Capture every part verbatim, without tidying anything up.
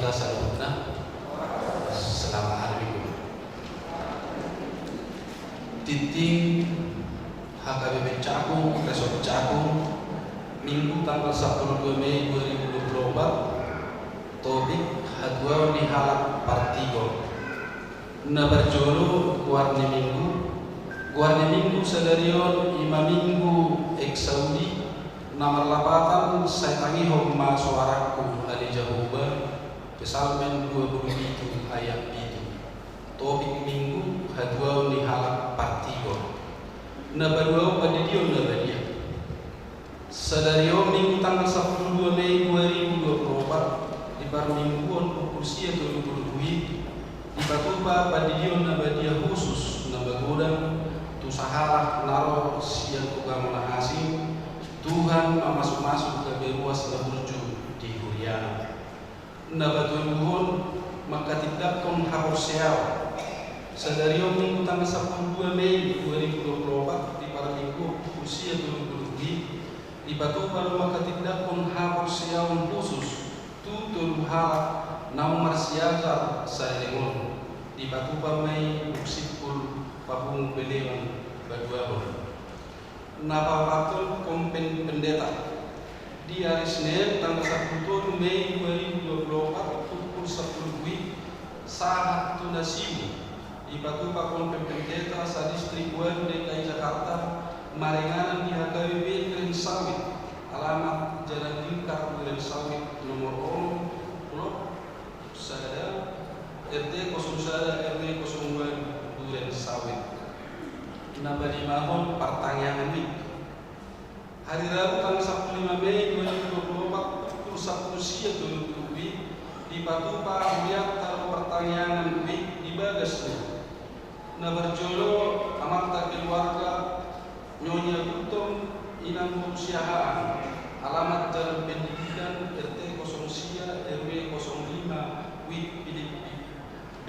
Saluhutna, selamat hari Minggu. Tintin H K B P Cakung, Resort Cakung, Minggu tanggal sampulu dua Mei dua ribu dua puluh empat, topik: Hatuaon ni halak partigor. Na parjolo, goar ni Minggu. Goar ni Minggu sadari on i ma Minggu Exaudi, na marlapatan: Sai tangihon ma soarangku, ale Jahowa, Psalmen dua puluh pitu ayat pitu. Topik Minggu: Hatuaon ni halak partigor. Na paduahon, pandidion na badia. Sadari on Minggu tanggal sampulu dua Mei dua ribu dua puluh empat, di parmingguon pukul sia tolu pulu wib, dipatupa pandidion na badia husus na magodang tu sahalak na ro sian ugamo na asing, Tuhan mamasumasu gabe ruas na burju di huriana. Na patoluhon, manghatindanghon haporseaon. Sadari on Minggu tanggal sampulu dua Mei dua ribu dua puluh empat, di parmingguon pukul sia tolu pulu wib, dipatupa do manghatindanghon haporseaon husus tu tolu halak naung marsiajar saleleng on. Dipatupa ma i Bung Simpul Papungu Peleman paduahon. Na paopathon, Kompen Pendeta. Di ari Senen tanggal sampulu tolu Mei dua ribu dua puluh empat, pukul sampulu wib, sahat tu na sium, dipatupa Kompen Pendeta sadistrik ualu D K I Jakarta, maringanan di H K B P Duren Sawit, alamat Jalan Lingkar Duren Sawit, nomor onom, blok sada, R T kosong sada R W kosong ualu, Duren Sawit. Na palimahon, partangiangan wib. Ari Rabu tanggal sampulu lima Mei dua ribu dua puluh empat, pukul sampulu sia tolu pulu wib, dipatupa hurianta ro partangiangan wib di bagasna. Na parjolo, amanta keluarga Nyonya Gultom, inang boru Siahaan, alamat Jalan Pendidikan, R T kosong sia R W kosong lima, Wik Pilippi. B,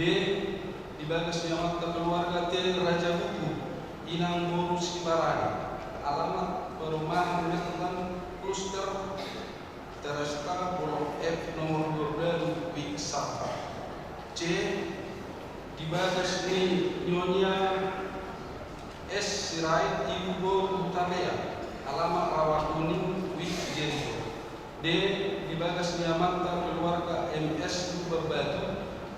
di bagas ni amanta keluarga T Rajabuku, inang boru Sibarani, alamat Perumahan Metlan, Kluster Teresta, Blok F, nomor dua belas, Wik Sampang. C, di bagas ni Nyonya S Sirait, ibu boru Hutapea, alamat Rawakuning, Wik Jericho. D, di bagas ni amanta keluarga M S Lumban Batu,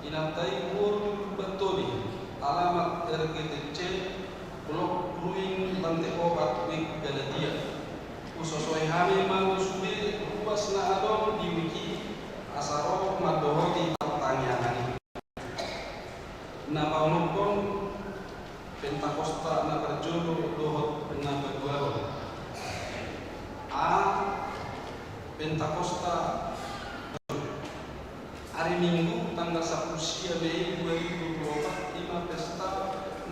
inanta i boru Lumban Tobing, alamat R G T C, Blok Ruing, lante opat, Wik Galatia. Husosoi hami ma tu sude ruas na adong di Wik i, asa ro mandohoti partangiangan i. Na paonomhon, Pentakosta na parjolo dohot na paduahon. A, Pentakosta. Ari Minggu tanggal sampulu sia Mei dua ribu dua puluh opat, i ma pesta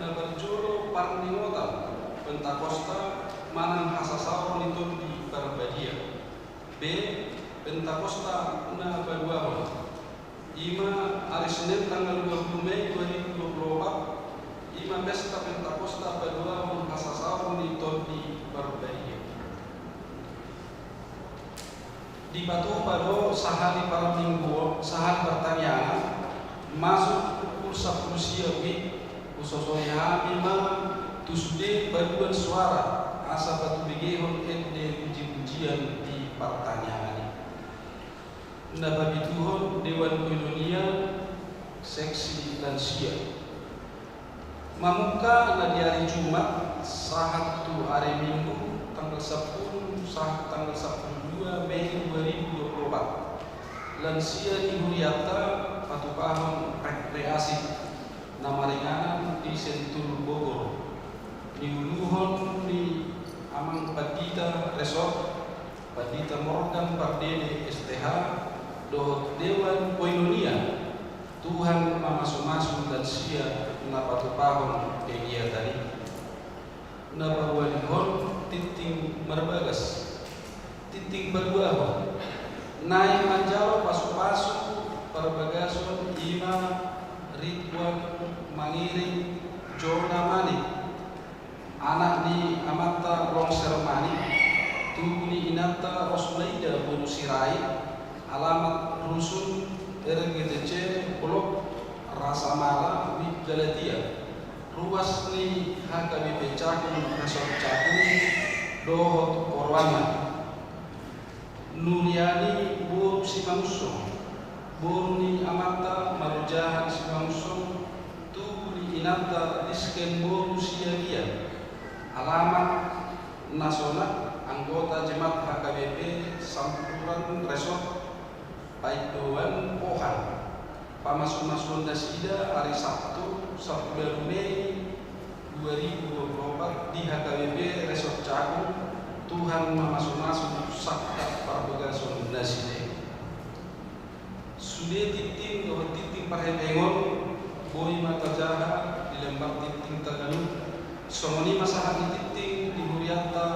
na parjolo parningotan Pentakosta manang hasasaor ni Tondi Parbadia. B, Pentakosta na paduahon. I ma ari Senen tanggal dua puluh Mei dua ribu dua puluh opat, i ma pesta Pentakosta paduahon hasasaor ni Tondi Parbadia. Dipatupa do sahali parmingguon, sahali partangiangan, masuk pukul sampulu sia Wik, husosoi hami ma tu sude paduan soara, asa patubegehon ende pujipujian di partangiangan i. Na papituhon, Dewan Koinonia Seksi Lansia. Mamungka na di ari Jumat sahat tu ari Minggu tanggal sampulu sahat tanggal sampulu dua Mei dua ribu dua puluh opat, lansia ni hurianta patupahon rekreasi na maringanan di Sentul Bogor, niuluhon ni Amang Pandita Resort, Pandita Morgan Pardede, S T H, dohot Dewan Koinonia. Tuhan mamasumasu lansia na patupahon kegiatan i. Na paualihon, tintin marbagas. Tintin paduahon, naeng manjalo pasupasu parbagason i ma Ridwan Mangiring Jona Manik, anak ni amanta Longser Manik, tubu ni inanta Rosmaida boru Sirait, alamat Rusun, R G T C Blok Rasamala, Wik Galatia, ruas ni H K B P Cakung Resort Cakung dohot oroanna. Nuriani boru Simangunsong, boru ni amanta Marujahan Simangunsong, tubu ni inanta Disken boru Siagian. Alamat: Nasonat, anggota Jemaat H K B P Sampuran Resort, Paindoan Pohan. Pamasu-masuon nasida ari Sabtu, Sabtu ualu Mei dua ribu dua puluh opat di H K B P Resort Cakung. Tuhan ma mamasu-masu sangkap parbagason nasida i. Sude tingting dohot tingting parhepengon boi ma tajaha di lembar tingtingta ganup. Songon i ma sahat ni tingting di hurianta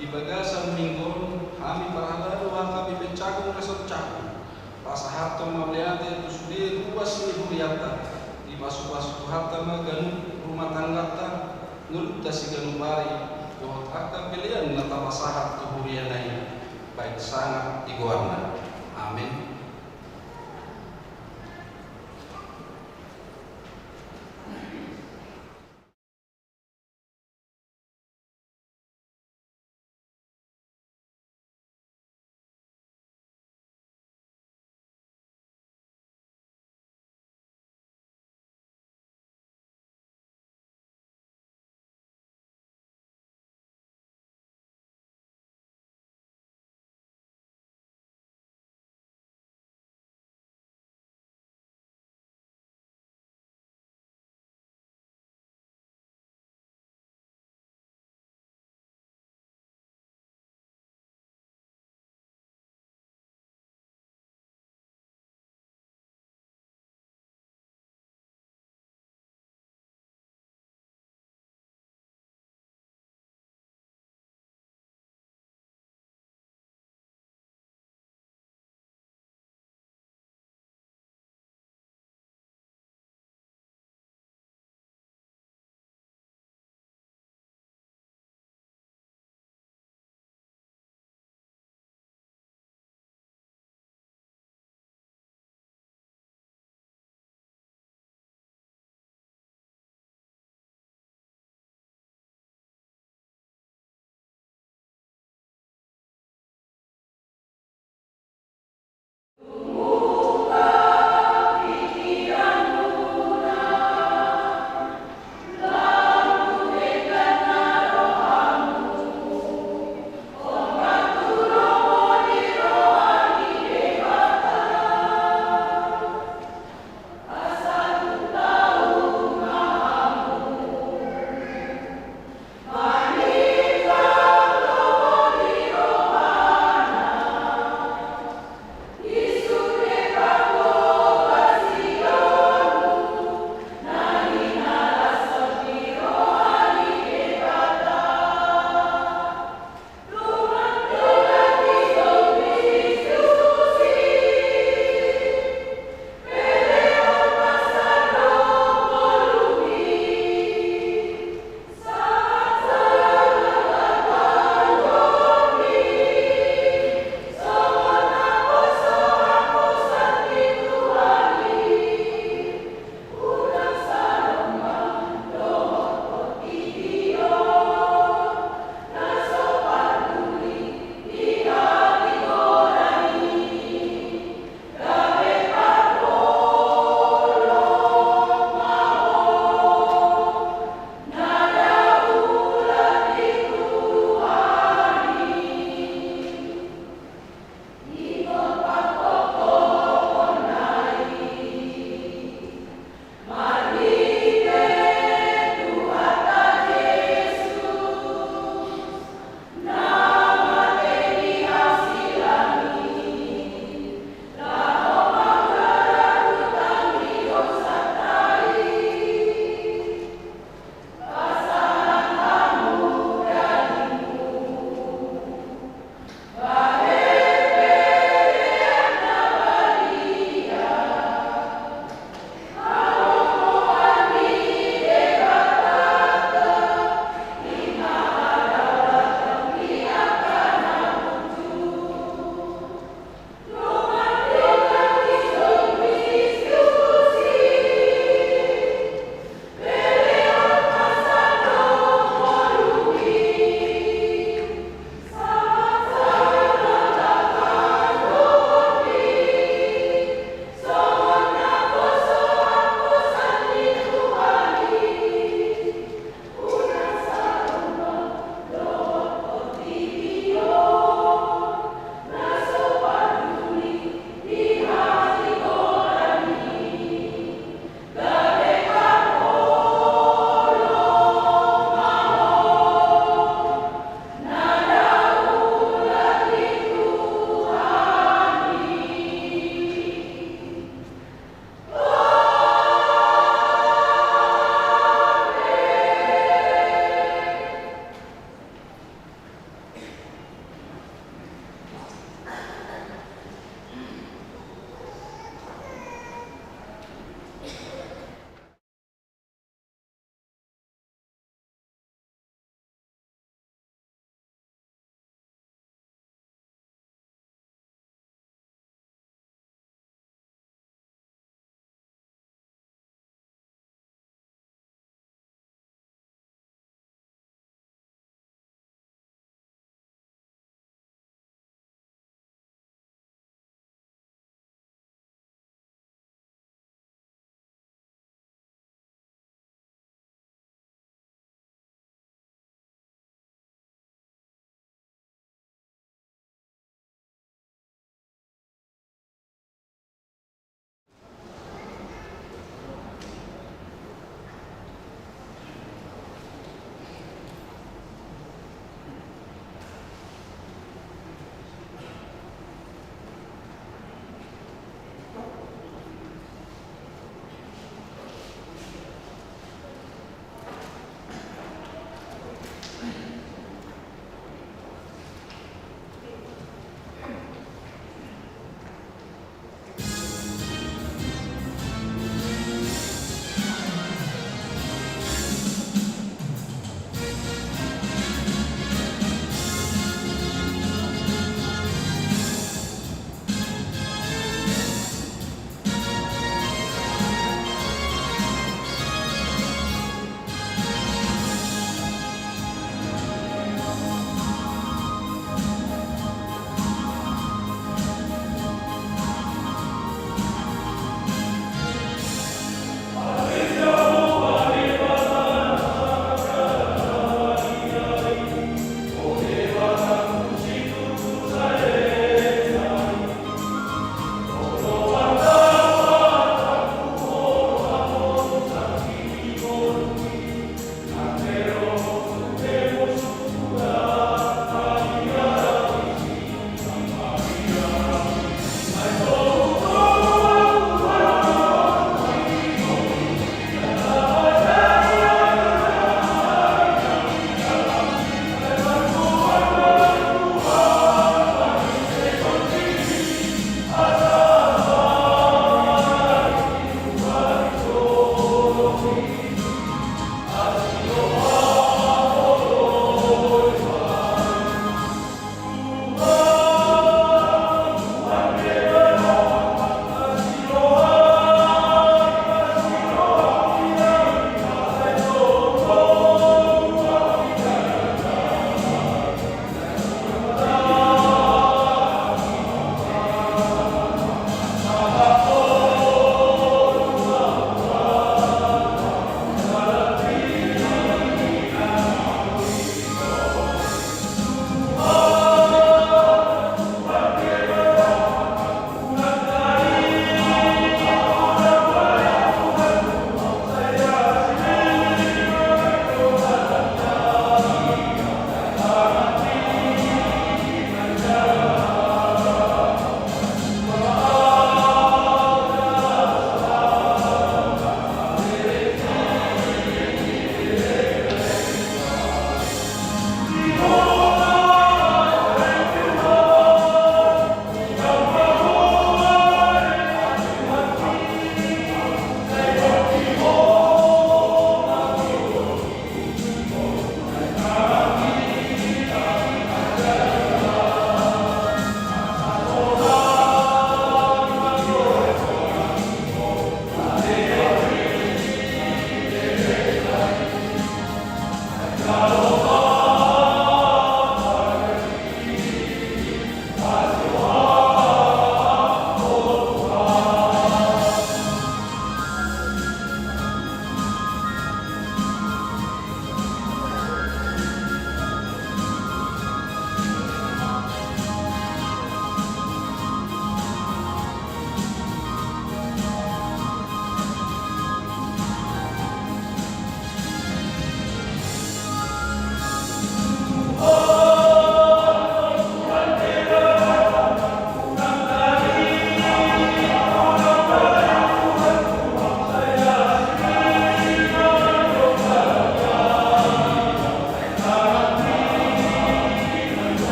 di bagasan minggu on. Hami parhalado H K B P Cakung Resort Cakung pasahathon mauliate tu sude ruas ni hurianta. Dipasu-pasu Tuhanta ma ganup rumah tangganta, ngolunta siganup ari, dohot angka pelean na tapasahat tu huriana i, baen sangap di goarna. Amen.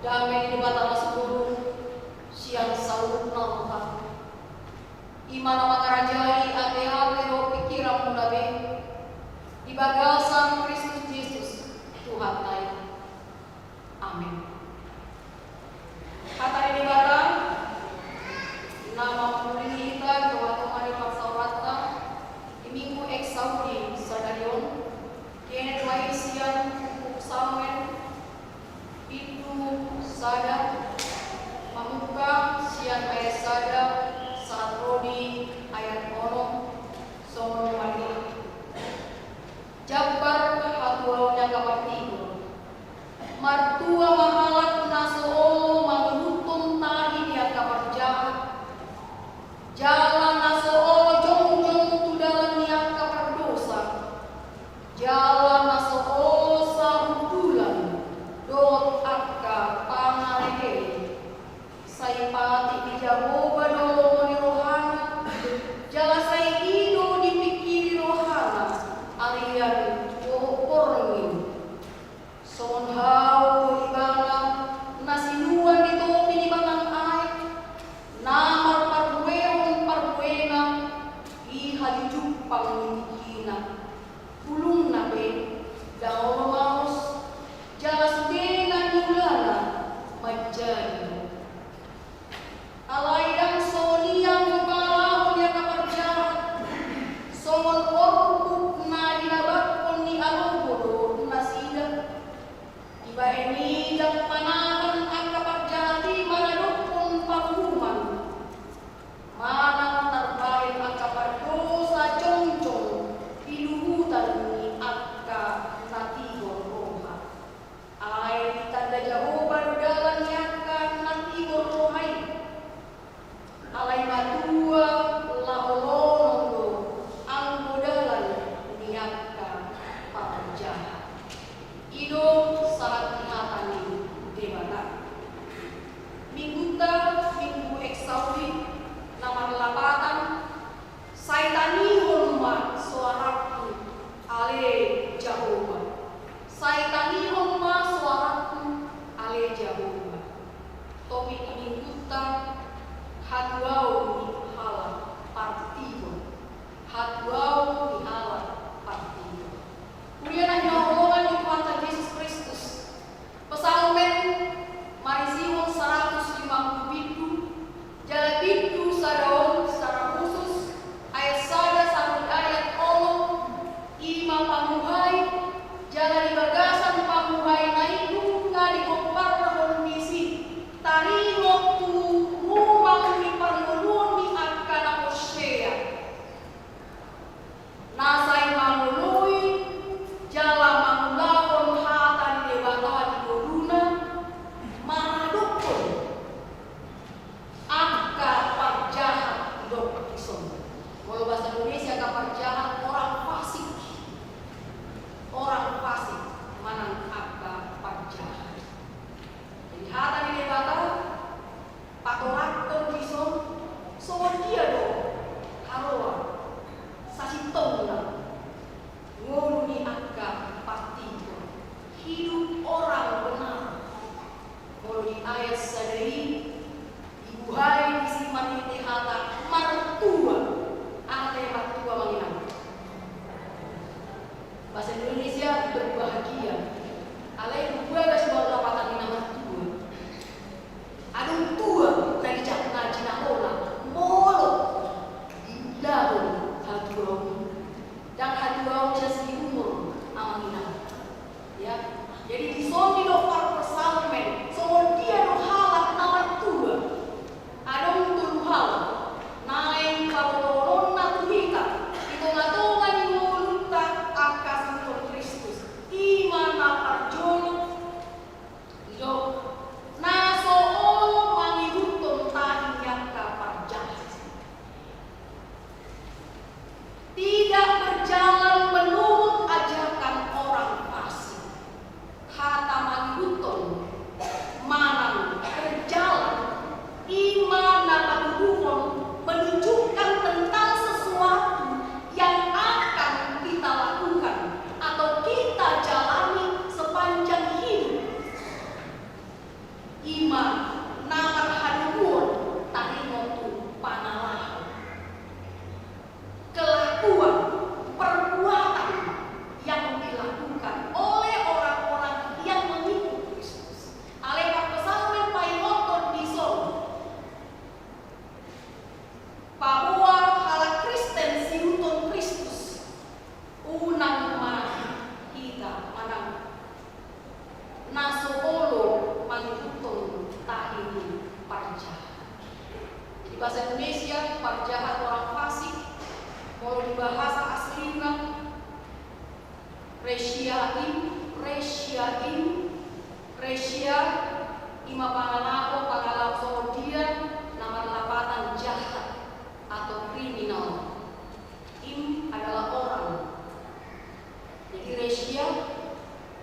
Dame ni Debata na sumurung sian saluhutna roha, i ma na mangarajai ateate dohot pingkiranmuna be di bagasan Kristus Jesus Tuhanta i. Amen. Hata ni Debata na mamungkulingi hita di tongatonga ni parsaoranta di Minggu Exaudi sadari on, dibahen ma i sian buku Samuel bindu sada, mamungka sian ayat sada sahat ro di ayat onom, songon on ma i. Jambar hatuaon ni angka partigor. Martua ma halak na so olo mangihuthon tahi ni angka parjahat, jala na so olo jongjong tu dalan ni angka pardosa, jala na so olo sahundulan dohot angka pangale Jadi dison didok parpsalmen, songon dia do halak na martua? Adong tolu halak naeng pabotohononna tu hita di tongatonga ni ngolunta angka siuton Kristus. I ma na parjolo, didok, na so olo mangihuthon tahi ni angka parjahat. Tidak berjalan menurut ajakan orang fasik. Hata mangihuthon manang berjalan, i ma na patuduhon, menunjukkan tentang sesuatu yang akan kita lakukan atau kita jalani sepanjang hidup. I ma na marhadomuan taringot tu pangalaho. Kelakuan, perbuatan yang dilakukan oleh orang-orang yang mengikut Kristus. Alai parpsalmen paingothon dison, paboa halak Kristen siuton Kristus, unang ma hita manang na so olo mangihuthon tahi ni parjahat. Di bahasa Indonesia, parjahat, orang fasik, molo di bahasa aslina, resyaim, resyaim, resya, i ma pangalaho, pangalaho songon dia na marlapatan jahat atau kriminal. Im adalah orang. Jadi resya,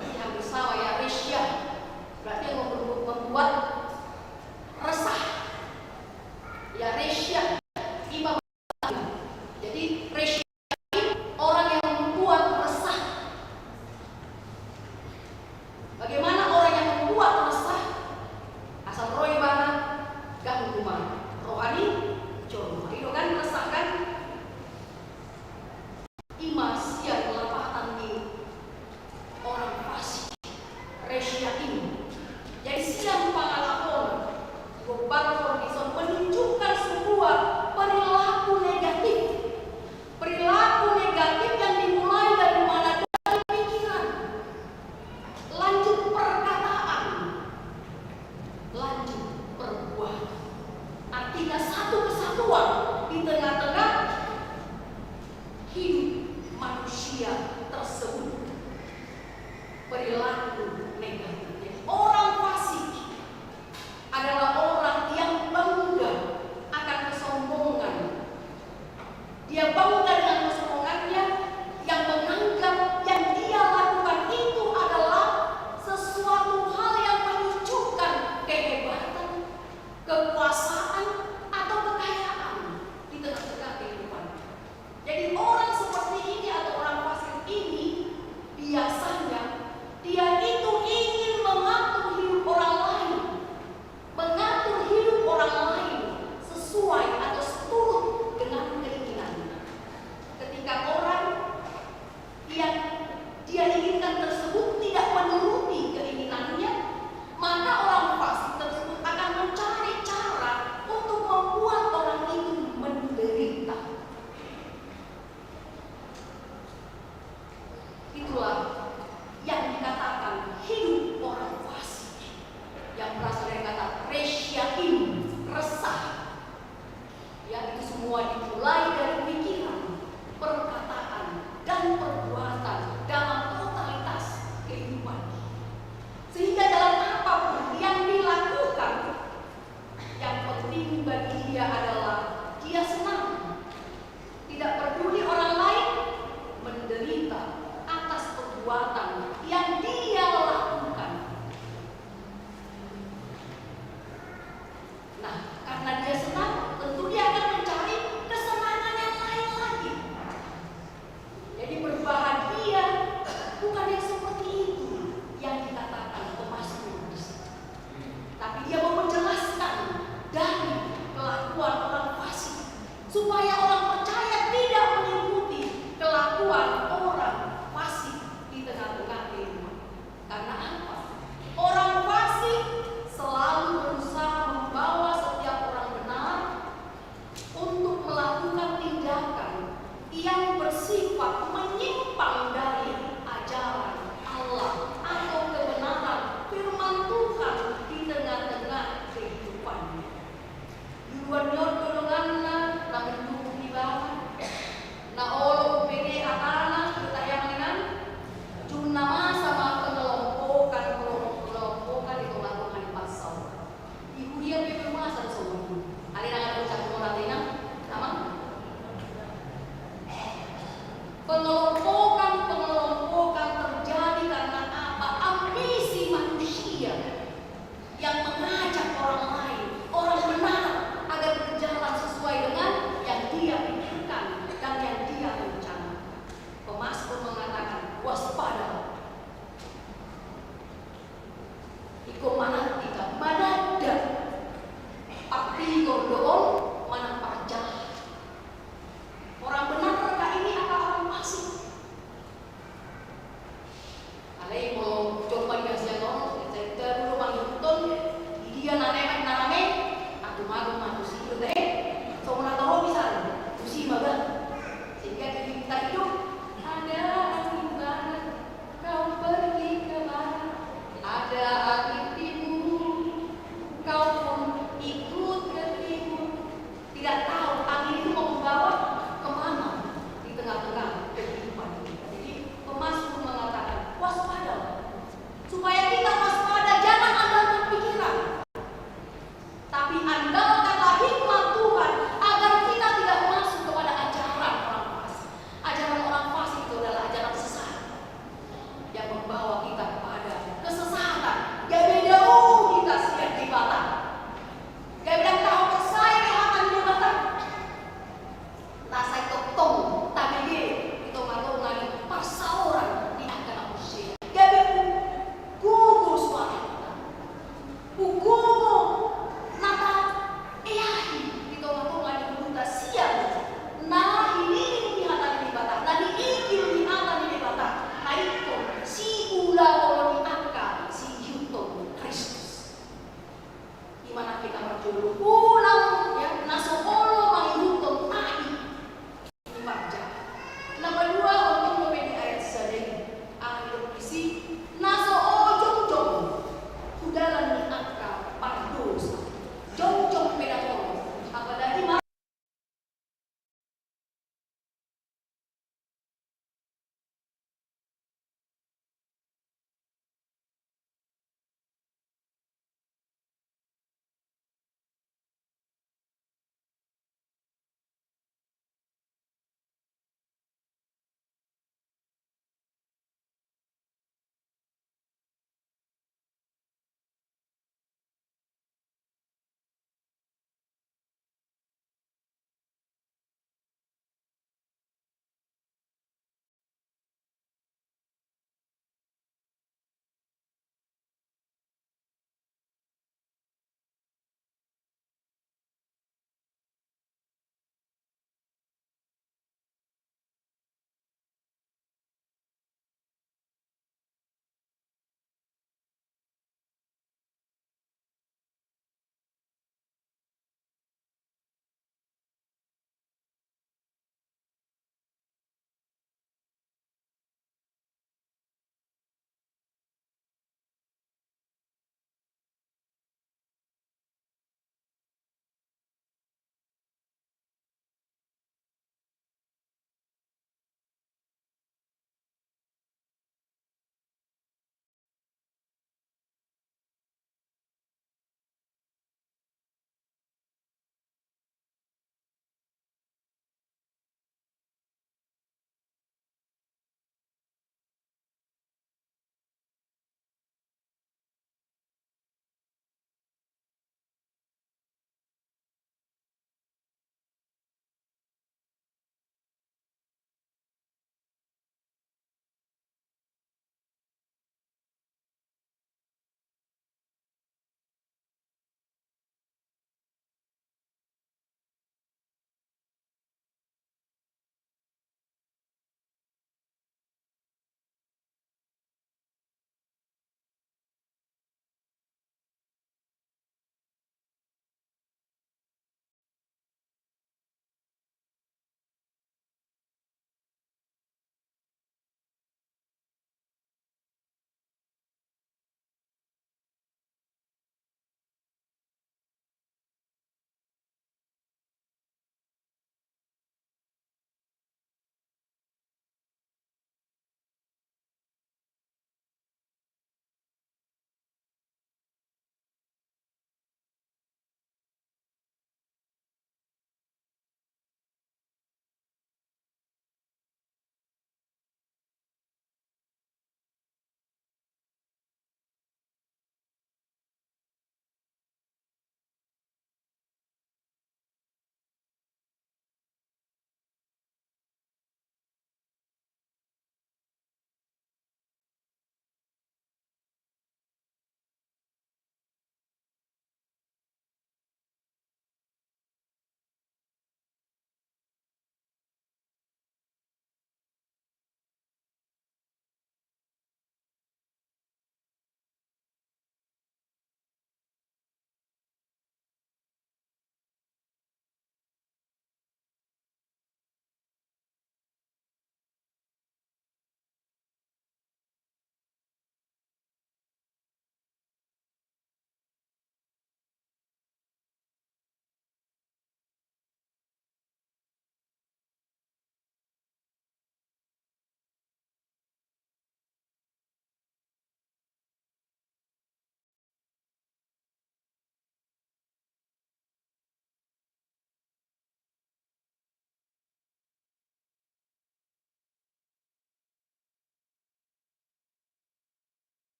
ya, misalnya ya, resya, berarti yang membuat, membuat resah. Ya, resya, i ma. Jadi resya, orang yang membuat resah. Bagaimana orang yang membuat resah? Asal ro ibana, ganggu ma roha ni jolma. I do kan resah kan? I ma sian lapatan ni orang fasik, resyaim. Jadi sian pangalahona, gombaron dison menunjukkan sebuah perilaku negatif. Perilaku negatif yang dimulai dari mana? Dari pikiran. Lanjut perkataan. Lanjut perbuatan. Artinya satu kesatuan di tengah-tengah hidup manusia tersebut. Perilaku negatif. Jadi, orang fasik adalah orang yang bangga akan kesombongan. Dia bangga dengan kesombongannya, yang menganggap yang dia lakukan itu adalah sesuatu hal yang menunjukkan kehebatan, kekuasaan, atau kekayaan di tengah-tengah kehidupan. Jadi, orang seperti ini atau orang fasik ini biasanya dia itu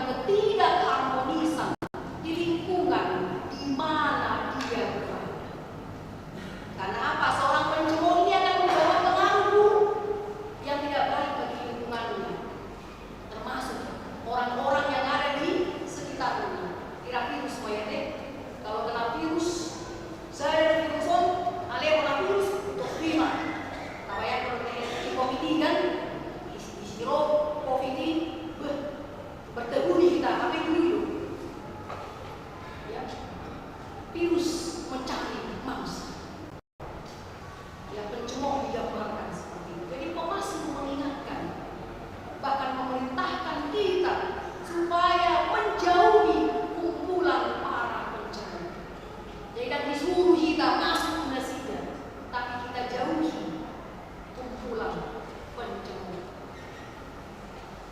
ketidakharmonisan di lingkungan di mana dia berada. Karena apa? Seorang pencemooh ini akan membawa pengaruh buruk yang tidak baik bagi lingkungannya, termasuk orang-orang yang ada di sekitarnya. Kira virus, Pak, ya, Dek? Kalau kena virus, saya ada virus on, ale kena virus, untuk lima. Apa ya, kalau kena covid ini kan, isi, isi ro, covid ini, beh, bertemu di kita, tapi dulu. Ya. Virus mencari mangsa. Ya, pencemooh digambarkan seperti itu. Jadi, pemasmur mengingatkan, bahkan memerintahkan kita supaya menjauhi kumpulan para pencemooh. Jadi, tidak disuruh kita masuk ke nasida, tapi kita jauhi kumpulan pencemooh,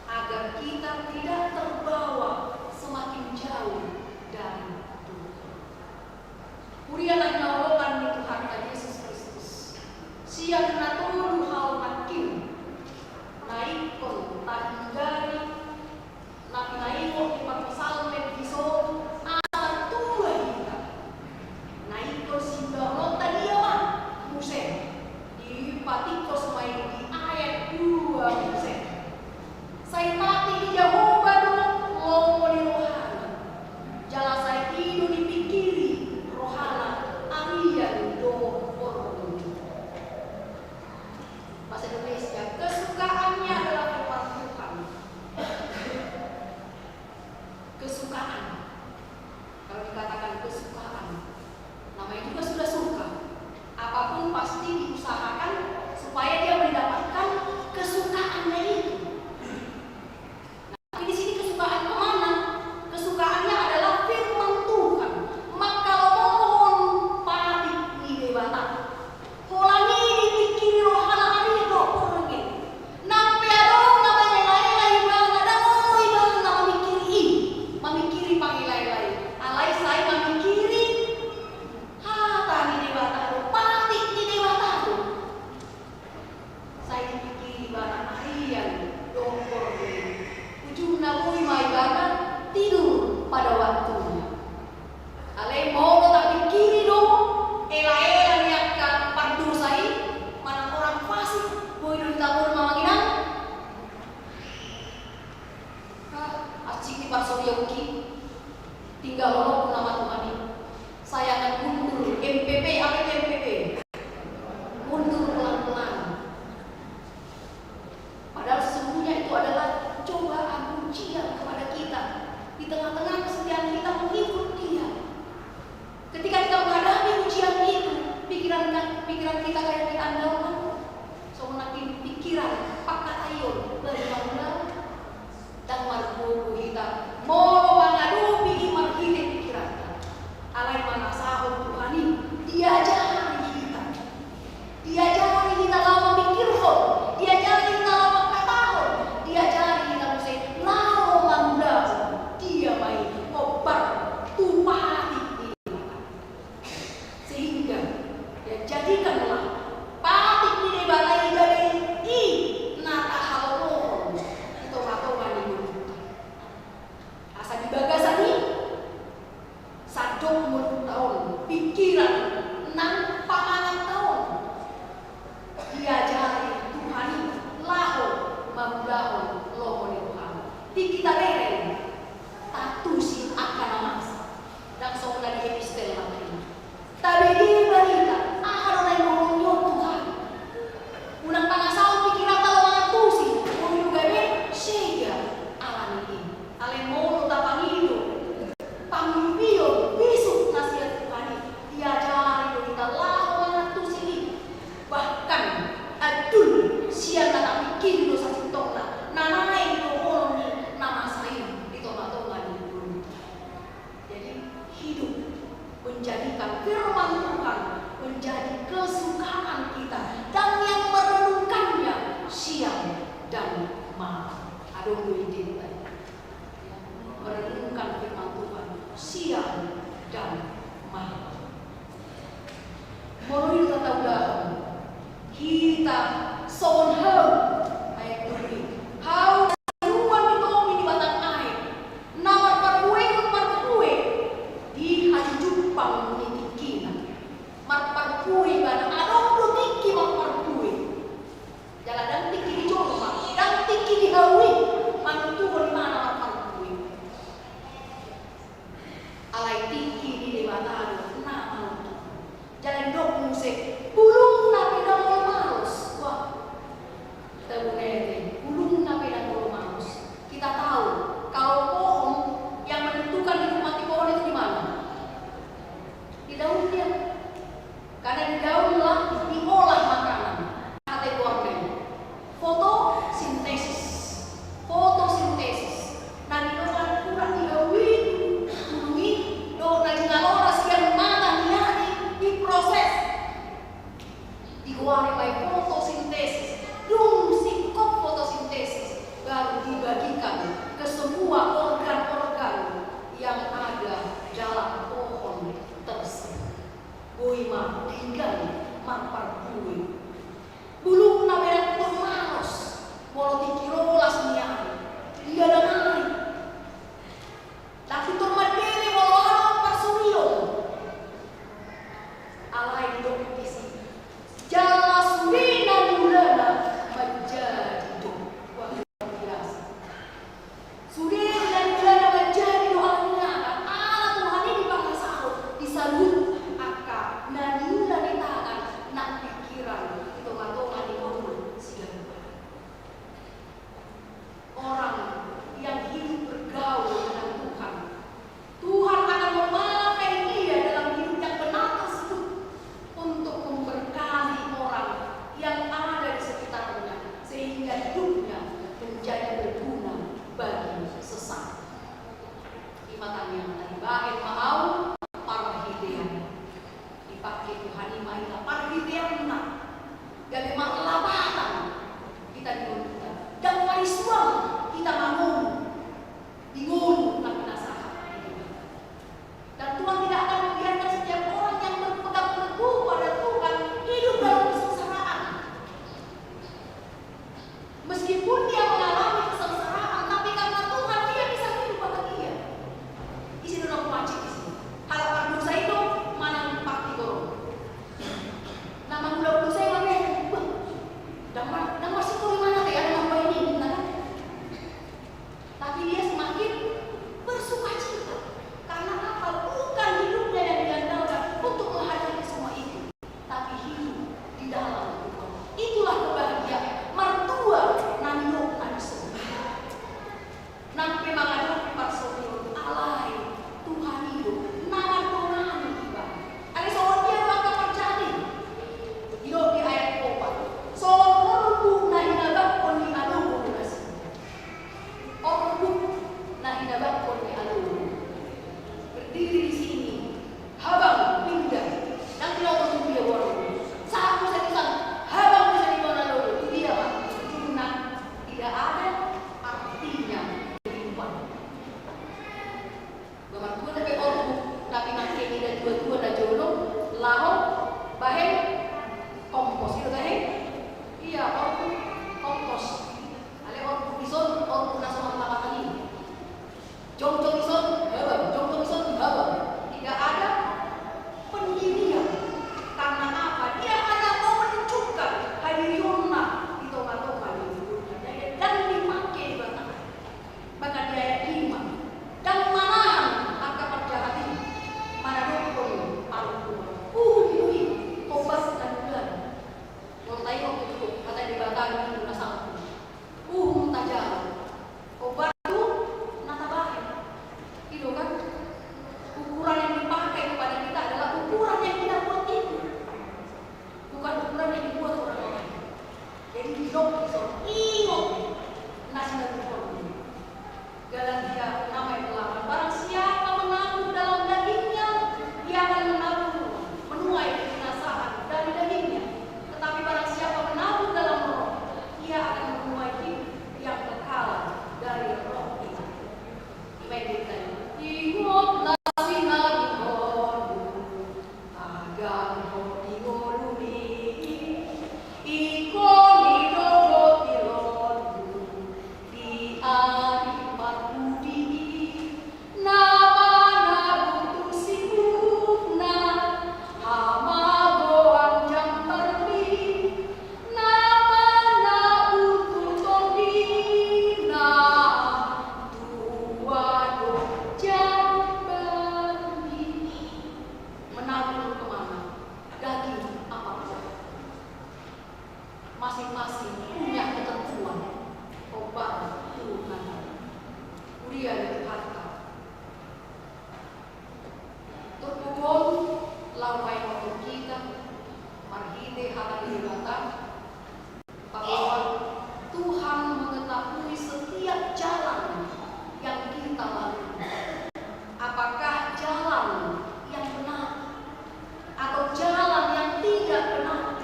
agar kita tidak terbawa semakin jauh dari Tuhan. Huria na hinaholongan ni Tuhanta Jesus Kristus, sian na tolu hal nangkin na ingkon tahinggari, na pinaingot ni pamsalmen dison, asa tua hita. Na ingkon siulaonta dia ma muse, dipatingkos ma i di ayat dua muse. Sai patik ni Jahowa do lomo ni rohana, jala sai i do dipingkiri rohana arian dohot borngin. Bahasa Indonesia, kesukaannya adalah firman Tuhan. Kesukaan. Kalau dikatakan kesukaan, namanya juga sudah suka. Apapun pasti diusahakan supaya dia mendapatkan kesukaannya itu. Nah, tapi di sini kesukaan kemana? Kesukaannya adalah firman Tuhan. Mangkalomohon patik ni Debata. Holan i dipingkiri rohana arian dohot borngin. Nang pe adong na mangelaela ibana, ndang olo ibana mamingkiri i, mamingkiri pangelaela i. Alai sai mamingkiri hata ni Debata do, patik ni Debata do. Sai dipingkiri ibana arian dohot borngin. Ujungna boi ma ibana tidur pada waktunya. Alai molo tapingkiri do elaela ni angka pardosa i, manang orang fasik, boi do hita boru, Amang Inang? Ah, asing ni parsorianki, tinggal holongku nama Tuhan i. Saya akan mundur, M P P, apa itu M P P? Mundur pelan-pelan. Padahal sesungguhnya itu adalah cobaan, ujian kepada kita di tengah-tengah kesetiaan kita mengikut Dia. Ketika kita menghadapi ujian itu, pikiran, pikiran kita kayak kita andalkan, songon nangkin pikiran pangkataion bari pangula. Ndang margogo hita molo mangadopi i marhite pikiranta. Alai manasahon Tuhan i, diajari hita. Diajari hita laho mamingkirhon, diajari hita laho mangkatahon, diajari hita muse laho mangulahon. Dia ma i Bahen ma au parhitean. Dipake Tuhan i ma hita parhiteanna. Gabe marlapatan hita di ngolunta. Ndang marisuang hita mangolu di ngolu na pinasahat ni Debata. Dan Tuhan tidak akan membiarkan setiap orang yang berpegang teguh pada Tuhan hidup dalam kesengsaraan. Meskipun dia mengalami kesengsaraan, tapi karena Tuhan, dia bisa hidup bahagia. Isi dulu aku mancing di sini. Halak pardosa itu manang partigor. Na mangula dosa i ma be, bah, ndang ma-, ndang masih kau di mana te, ada nang baen i, gitu kan? Tapi dia semakin bersukacita. Karena apa? Bukan hidupnya yang diandalkan untuk menghadapi semua itu, tapi hidup di dalam Tuhan. Itulah kebahagiaan. Martua na nidok na dison. Nang pe mangadopi parsopion, alai Tuhan i do na mandongani ibana. Alai songon dia do angka parjahatan i? Didok di ayat opat, songon orbuk na hinabangkon ni alogo nasida. Orbuk na hinabangkon ni alogo. Berdiri di sini, habang pindah. Ndang tinoto tu dia boan. Sahat muse tu san, habang muse di boan alogo. Tu dia ma ujungna? Tidak ada artinya kehidupan. Martua dope orbuk na pinangke ni natuatua na jolo laho bahen kompos, i do bahen? Ia, orbuk kompos. Alai orbuk dison, orbuk na so marlapatan i. Jongjong dison habang, jongjong dison habang. Tidak ada pendirian. Karena apa? Dia hanya mau menunjukkan hadirionna di tongatonga ni ulaonna. Jadi, ndang dipake Debata. Maka di ayat lima, ndang manahan angka parjahat i manadokkon parungkilon. Uhum do i hombar na dunggan. Molo taingot tu hata Debata di Minggu na salpu, uhum tajalo, hombar tu na tabahen. I do kan? Ukuran yang dipakai kepada kita adalah ukuran yang kita buat itu. Bukan ukuran yang dibuat orang lain. Jadi, didok dison, ingot na sinaluhon. Galatia enam ayat delapan, barang siapa menabur dalam dagingnya, ia akan menabur, menuai kebinasaan dari dagingnya. Tetapi barang siapa menabur dalam Roh, ia akan menuai hidup yang kekal dari Roh itu. Ingot na sinaluhon. Tagan ho di ngolumi, ingkon didok ho di ngolumi, di ari parpudi i, na manabur tu sibukna, hamagoan jambarmi, na manabur tu tondina, tua do jambarmi. Menabur ke mana? Daging apa roh? Masing-masing punya ketentuan. Hombar tu nangkin. Huria ni Tuhanta. Turpuk on laho paingothon hita marhite hata ni Debata. Bahwa Tuhan mengetahui setiap jalan yang kita lalui. Apakah jalan yang benar atau jalan yang tidak benar?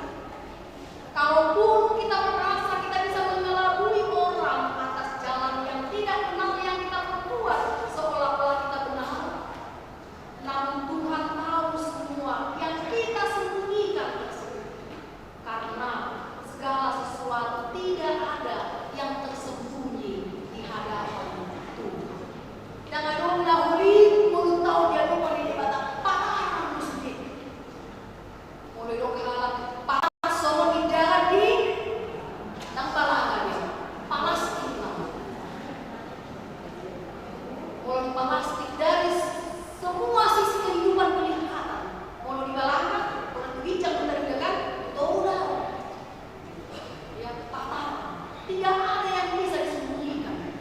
Kalaupun kita merasa kita bisa mengelabui orang atas jalan yang tidak benar yang kita perbuat, seolah-olah kita benar, namun Tuhan tahu semua yang kita sembunyikan tersebut. Karena segala sesuatu tidak ada yang tersembunyi di hadapan Tuhan. Ndang adong na uli molo tau diadopan ni Debata, patar do sude. Molo didok halak, patar songon indahan di, ndang balanga dia, palastik ma. Molo dipalastik dari semua sisi kehidupan kelihatan. Molo di balakang, molo tu ginjang, molo di belakang, toru do. Ya, patar. Tidak ada yang bisa disembunyikan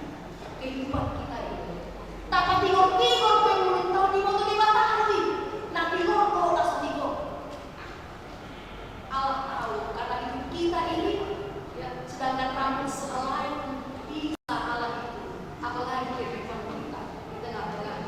kehidupan kita ini. Tapatigor-tigor pe molo tau diboto Debata i. Na tigor do, na so tigor. Allah tahu, karena hidup kita ini, ya, sedangkan rambut sehelai pun bisa Allah hitung, apalagi kehidupan kita di tengah-tengah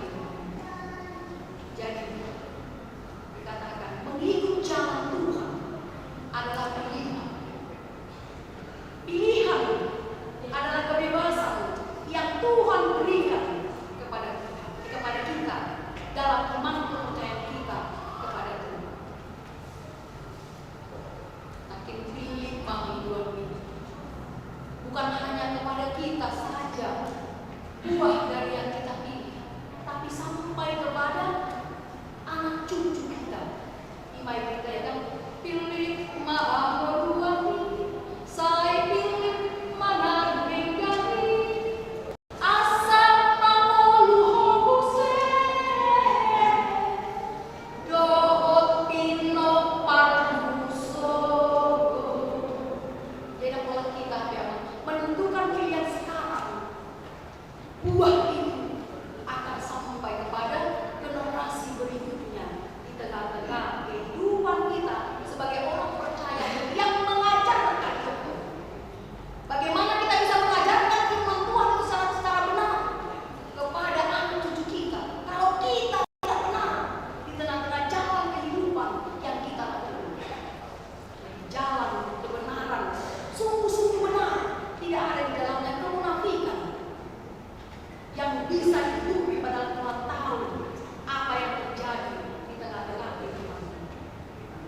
bisa ditutupi, padahal Tuhan tahu apa yang terjadi di tengah-tengah kehidupan.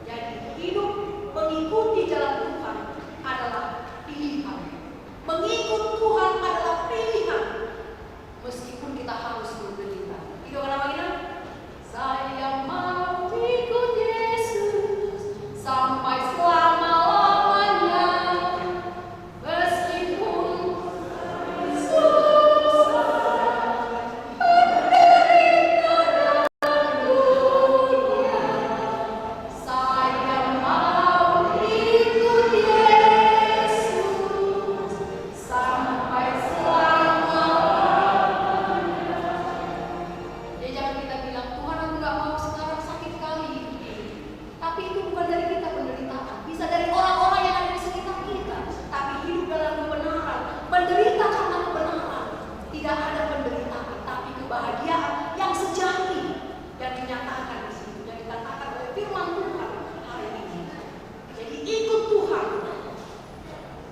Jadi, hidup mengikuti jalan Tuhan adalah pilihan. Mengikut Tuhan adalah pilihan. Meskipun kita harus menderita. Itu kenapa kita? Saya mau ikut Yesus sampai selama-lamanya. Meskipun susah menderita dalam dunia, saya mau ikut Yesus sampai selama-lamanya. Jadi jangan kita bilang, "Tuhan, aku nggak mau sekarang, sakit kali hidup ini." Tapi itu bukan dari kita penderitaan. Bisa dari orang-orang yang ada di sekitar kita. Tapi hidup dalam kebenaran, menderita karena kebenaran. Tidak ada penderitaan, tapi kebahagiaan yang sejati yang dinyatakan di situ, yang dikatakan oleh firman Tuhan hari ini. Jadi ikut Tuhan.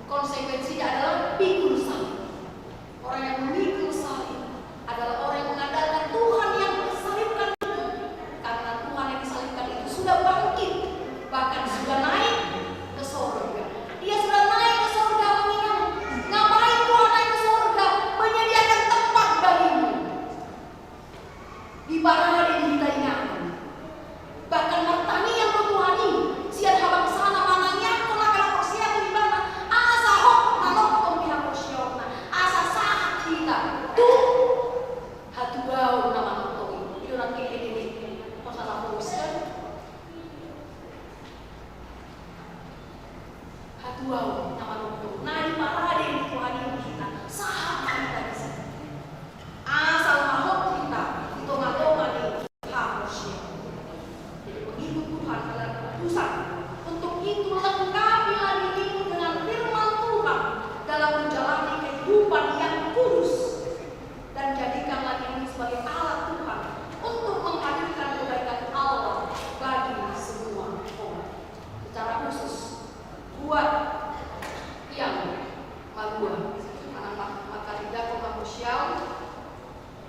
Konsekuensinya adalah pikul salib. Orang yang memikul salib adalah orang yang mengandalkan Tuhan yang disalibkan itu. Karena Tuhan yang disalibkan itu sudah bangkit, bahkan sudah naik ke sorga. Dia sudah naik ke sorga, mengingat, ngapain Tuhan naik ke sorga? Menyediakan tempat bagimu. Di parade di hita inganan. Bahkan martangiang do Tuhan i sian habangsana, manangiangkon angka na porsea tu Ibana, asa hot manongtong di haporseaonna, asa sahat hita tu hatuaon na manongtong i. I do nangkin ende ni masalah porsea. Hatuaon na manongtong, na diparade ni Tuhan i tu hita, sahat ma hita disi. Asal ma hot hita di tonga-tonga ni haporseaon. Jadi mengikut Tuhan adalah keputusan untuk itu lengkapilah dirimu dengan firman Tuhan dalam menjalani kehidupan yang kudus. Dan jadikanlah dirimu sebagai alat Tuhan untuk menghadirkan kebaikan Allah bagi semua orang. Secara khusus buat yang malua, anak ma-, maka tidak kau sial,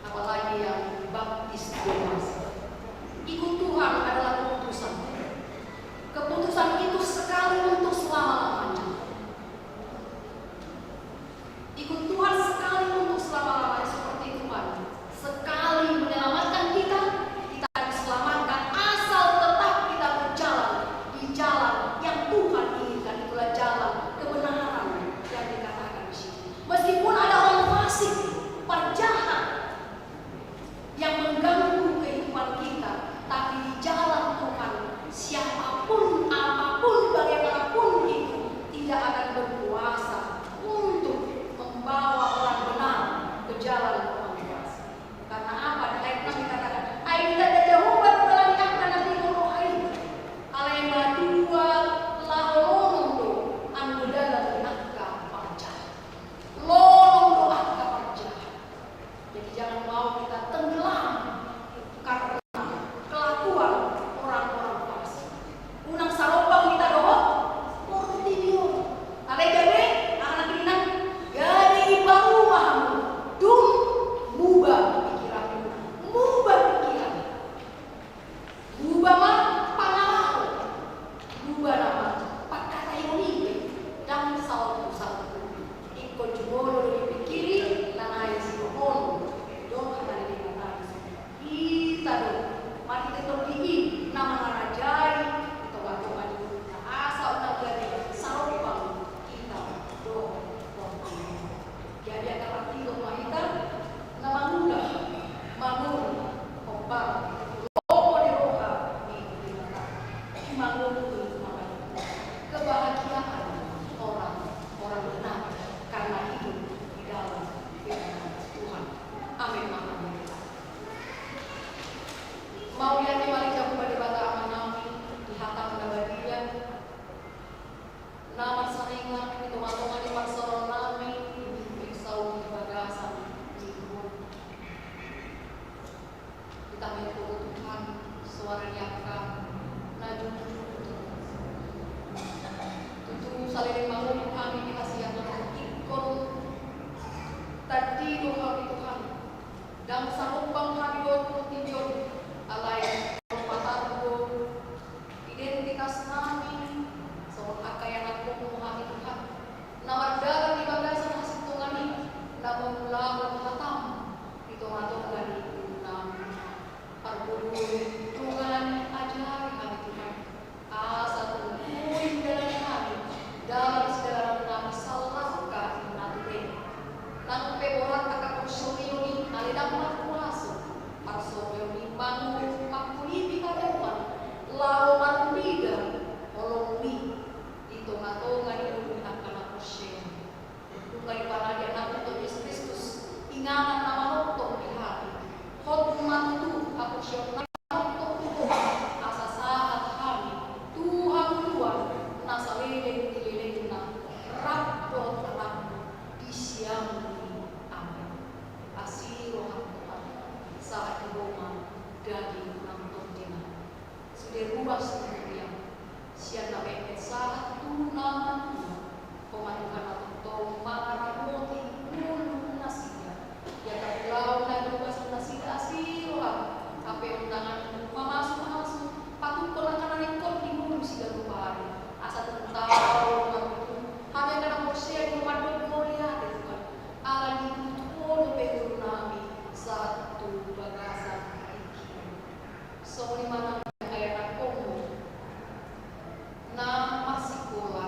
apalagi yang baptis dewasa. Ikut Tuhan adalah keputusan. Keputusan itu sekali untuk selama-lamanya. Ikut Tuhan sekali untuk selama-lamanya, seperti Tuhan sekali menyelamatkan kita, kita diselamatkan asal tetap kita berjalan di jalan yang Tuhan inginkan. Itulah jalan kebenaran yang dikatakan di sini. Meskipun ada orang fasik, parjahat, yang mengganggu kehidupan kita, tapi di jalan Tuhan, siapapun, apapun, bagaimanapun itu, tidak akan berkuasa untuk membawa orang benar ke jalan Tuhan. Karena apa? Di ayat enam dikatakan, "Ai ditanda Jahowa do dalan ni angka na tiur roha i." Alai matua laho lonong do anggo dalan ni angka parjahat. Lonong do angka parjahat. Jadi jangan mau kita tenggelam karena kelakuan orang-orang fasik. Unang sarombang hita dohot portibi on. Alai gabe, anak inang, gabe iparubah hamu. Dung muba pikiranmuna. Muba pikiran. Muba ma pangalaho, muba nama pangkataion i pe, ndang salpu-salpu. Ingkon jumolo do dipikiri na naeng sidohonon, didok hata ni Debata. Hita do marhite Tondi i na mangarajai di tonga-tonga ni ngolunta, asa unang gabe sarombang hita dohot portibi. Jadi angka partigok ma hita na mangula, mangula hombar lomo ni roha ni Debata. Mangula tu mangula. Kebahagiaan orang, orang benar karena hidup di dalam firman Tuhan. Amin. Mauliate ma Jahowa Debata Amanami di hata na badia. Na marsaringar di tonga-tonga ni parsaoran nami di minggu i saut di bagasan minggu. Ditangihon Ho Tuhan, soara ni angka na jujur. Tutu saleleng mangolu hami di hasiangan, ingkon tandi do hami Tuhan. Ndang sarupa hami dohot portibi on, alai patar do identitas nami songon angka ianakhonmu hami Tuhan, na mardalan di bagasan hasintongan i, na mangulahon hatamu di tongatonga ni ngolu nami. Parboruon i dongan, ajari hami Tuhan, asa tung uli ndalani hami dalan sidalanan nami salangka i na ture. Nang pe borat angka parsoleon i, alai ndang markuaso parsoleon i manghulipi hami Tuhan laho marnida holongmi di tongatonga ni ngolu ni angka na porsea. Nunga dipangido anakmu Tuhan Jesus Kristus, inganan na manongtong di hami. Hot ma tutu haporseaon nami manongtong tu Ho, asa sahat hami tu hangoluan na saleleng ni lelengna, rap dohot anakmu di siamun i. Amen. Asi roham Tuhan, sahat di Ho ma daging nang tondina. Sude ruas ni huria, sian na memet sahat tu na matua, Ho ma Tuhan na tongtong mangaramoti ngolu nasida. Ia tapulahon na di bagasan nasida asi roham, hape on tanganmu mamasumasu, patupahon angka na ningkot di ngolu siganup ari. Asa tung tau ma tutu hami angka na porsea di Ho mandok mauliate Tuhan, ala ni ihuthon Ho dope ngolu nami sahat tu bagasan tingki on. Songon i ma nang angka ianakhonmu na marsikola.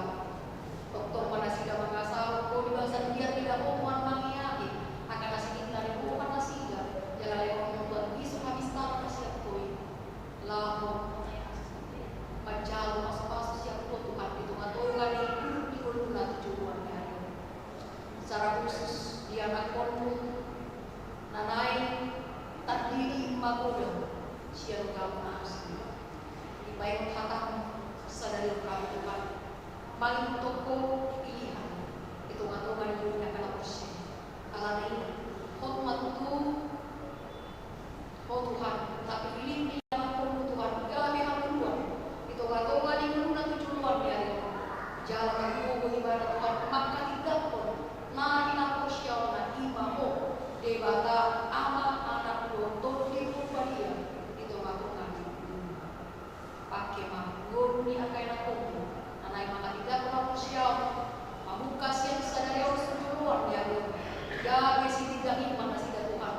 Tongtong ma nasida mangasahon Ho di bagasan biar mida Ho Tuhan mangiahi angka na sititi na niboan nasida. Jala lehon Ho Tuhan bisuk habistaran na sian Ho i laho manjalo pasupasu sian Ho Tuhan di tongatonga ni ngoluna tu joloan ni ari on. Secara khusus di anakhonmu na naeng tardidi magodang sian hamu na asing. Dipaingot hatamu sadari on hami Tuhan, mangihuthon Ho pilihan di tongatonga ni ngolu ni angka na porsea. Alana i, hot ma tutu Ho Tuhan, na pinilihMu ianakhonMu Tuhan, gabe hangoluan di tongatonga ni ngoluna tu joloan ni ari on. Jala margogo ibana Tuhan manghatindanghon na hinaporseaonna, i ma Ho Debata Ama, Anak dohot Tondi Porbadia di tongatonga ni ngoluna. Pangke ma ngolu ni angka ianakhonMu na naeng manghatindanghon haporseaon, mamungka sian sadari on tu joloan ni ari on, gabe sitindanghon ma nasida Tuhan.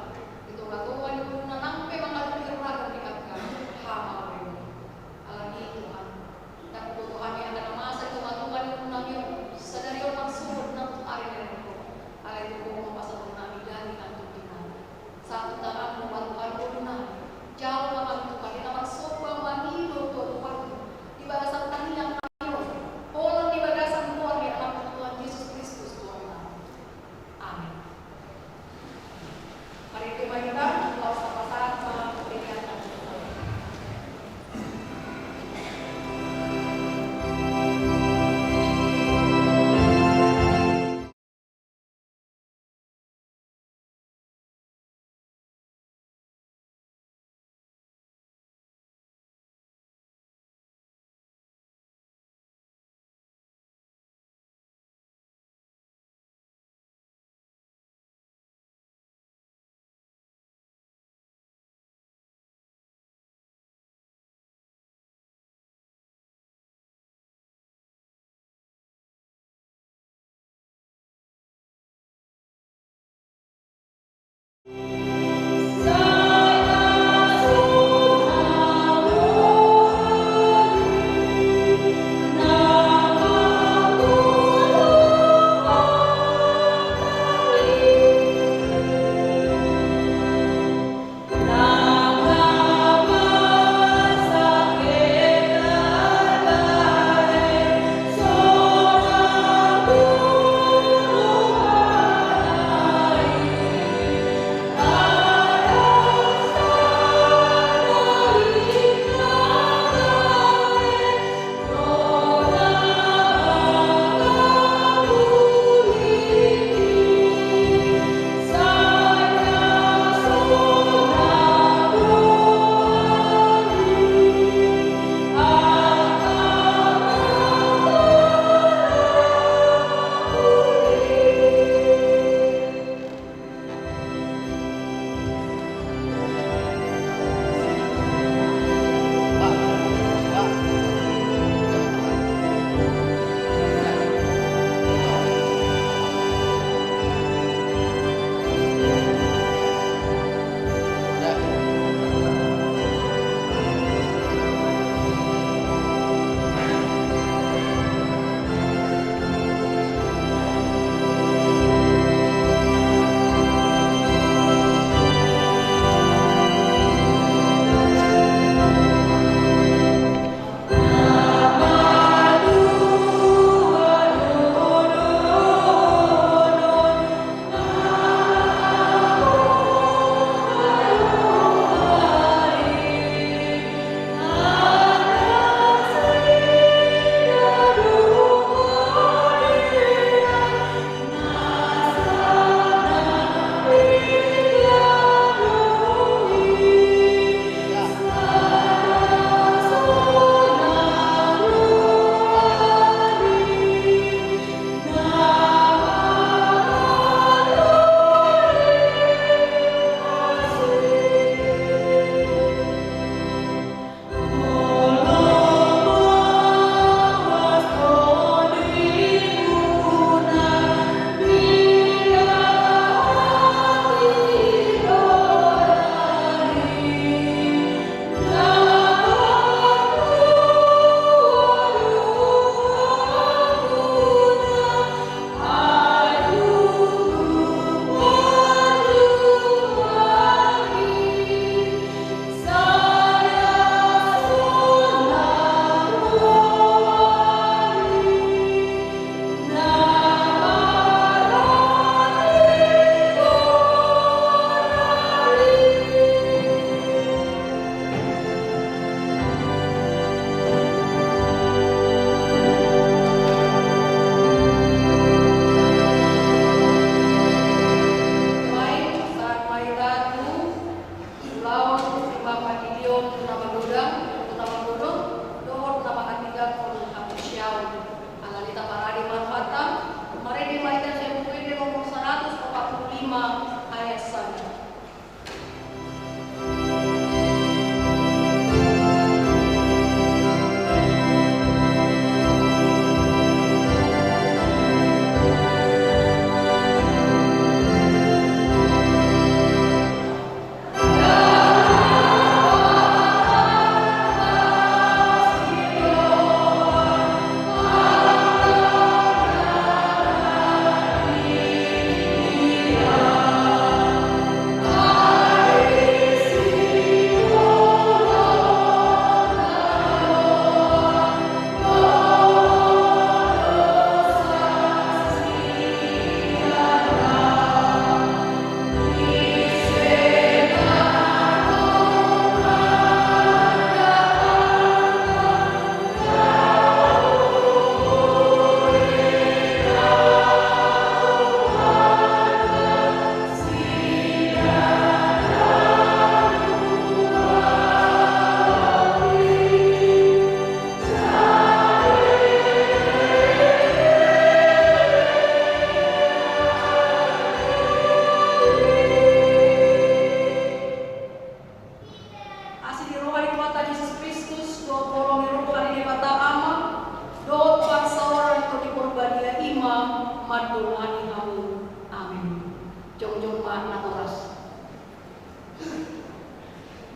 Doa ni hamu. Amin. Jongjong ma natoras.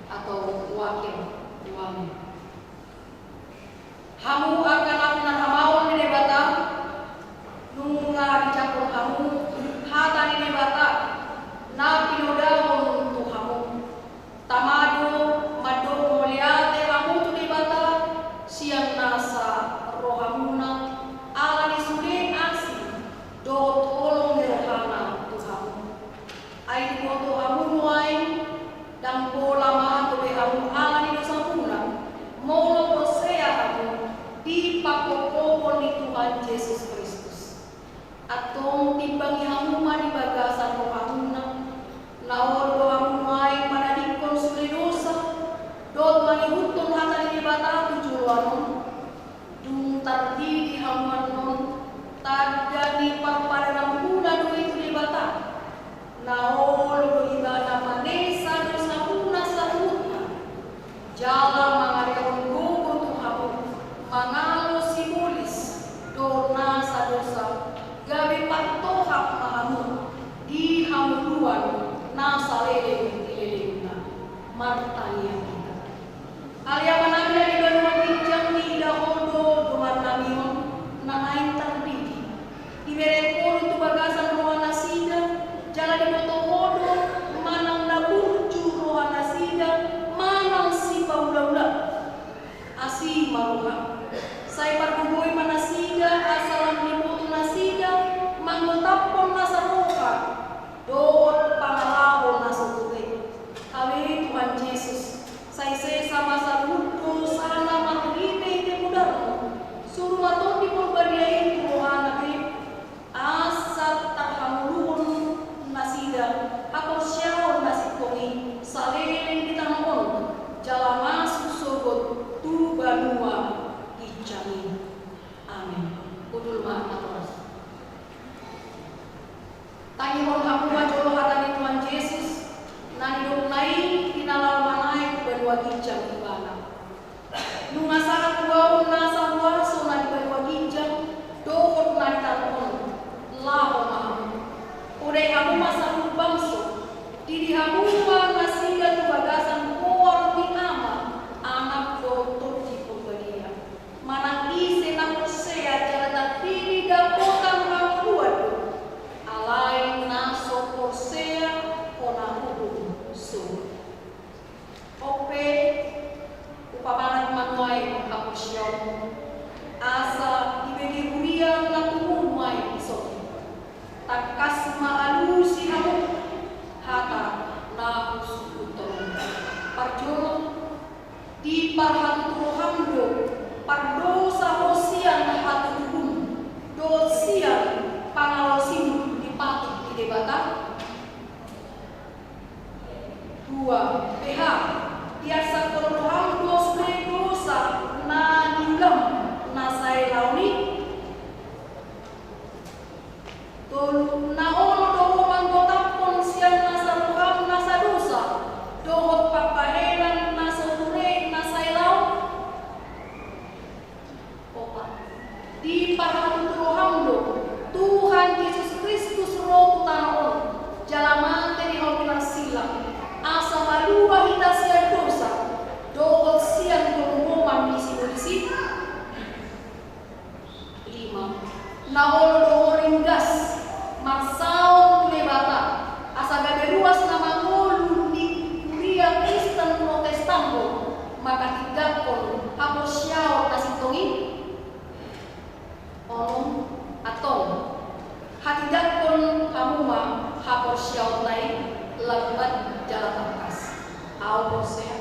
Atau wakil. Amin. Hamu angka na pinarhamaol ni Debata, nunga dicampur hamu hata ni Debata na pinodahon tu hamu. Tama do mandok mauliate hamu tu Debata sian nasa rohamuna, ala ni sude asi dohot holong ni rohana tu hamu. Ai diboto hamu nuaeng, ndang pola mago be hamu ala ni dosamuna, molo porsea hamu di pangkophopon ni Tuhan Jesus Kristus. Antong timbangi hamu ma di bagasan rohamuna, na olo do hamu nuaeng manadingkon sude dosa, dohot mangihuthon hata ni Debata tu joloan on. Dung tardidi hamu annon tanda ni parpadananmuna do i tu Debata, na olo do Ibana manesa dosamuna saluhutna, jala mangalehon gogo tu hamu mangalo sibolis dohot nasa dosa, gabe partohap ma hamu di hamuduan na saleleng ni lelengna. Martangiang hita. Ale Amanami na di banua ginjang, diida Ho do dongannami on na naeng tardidi. Dibereng Ho do tu bagasan rohanasida, jala diboto Ho do manang na burju rohanasida manang sipaulaula. Asi ma roham. Sai pargogoi ma nasida asa lam diboto nasida manggotaphon nasa roha dohot pangalaho na so ture. Ale Tuhan Jesus, sai sesa ma saluhut dosana marhitehite mudarmu. Suru ma Tondi Porbadia i tu rohana be, asa tarhangoluhon nasida haporseaon na sintong i saleleng di tano on, jala masuk sogot tu banua ginjang i. Amin. Hundul ma natoras. Tangihon hamu ma jolo hata ni Tuhan Jesus, na nidokna i di na laho manaek tu banua ginjang Ibana. Nunga sahat tu ahu nasa huaso na di banua ginjang dohot na di tano on, laho ma hamu. Podai hamu ma saluhut bangso, didi hamu ma nasida tu bagasan goar ni Ama, Anak dohot Tondi Porbadia. Manang ise na porsea jala tardidi dapotan hangoluan do, alai na so porsea hona uhum so. On pe, upamanat ma nuaeng haporseaonmu, asa dibege huria na tubu nuaeng songon i. Tangkas ma alusi hamu hata na husungkuthon. Parjolo, diparhatutu roham do pardosa ho sian hatutubum dohot sian pangalaosim di patik ni Debata? Dua, beha diarsakhon roham do sude dosa na niulam na sai laon i? Tolu, na olo do ho manggotaphon sian nasa roham nasa dosa dohot pambahenan na so ture na sai laon? Opat, diparhatutu roham do Tuhan Jesus Kristus ro tu tano on, jala mate di hau pinarsilang, asa malua hita sian dosa dohot sian gomogoman ni sibolis i? Lima, na olo do ho ringgas marsaor tu Debata, asa gabe ruas na mangolu di Huria Kristen Protestan do manghatindanghon haporseaon na sintong i? Onom, antong, hatindanghon hamu ma haporseaonta i lambat jala tangkas. Ahu porsea.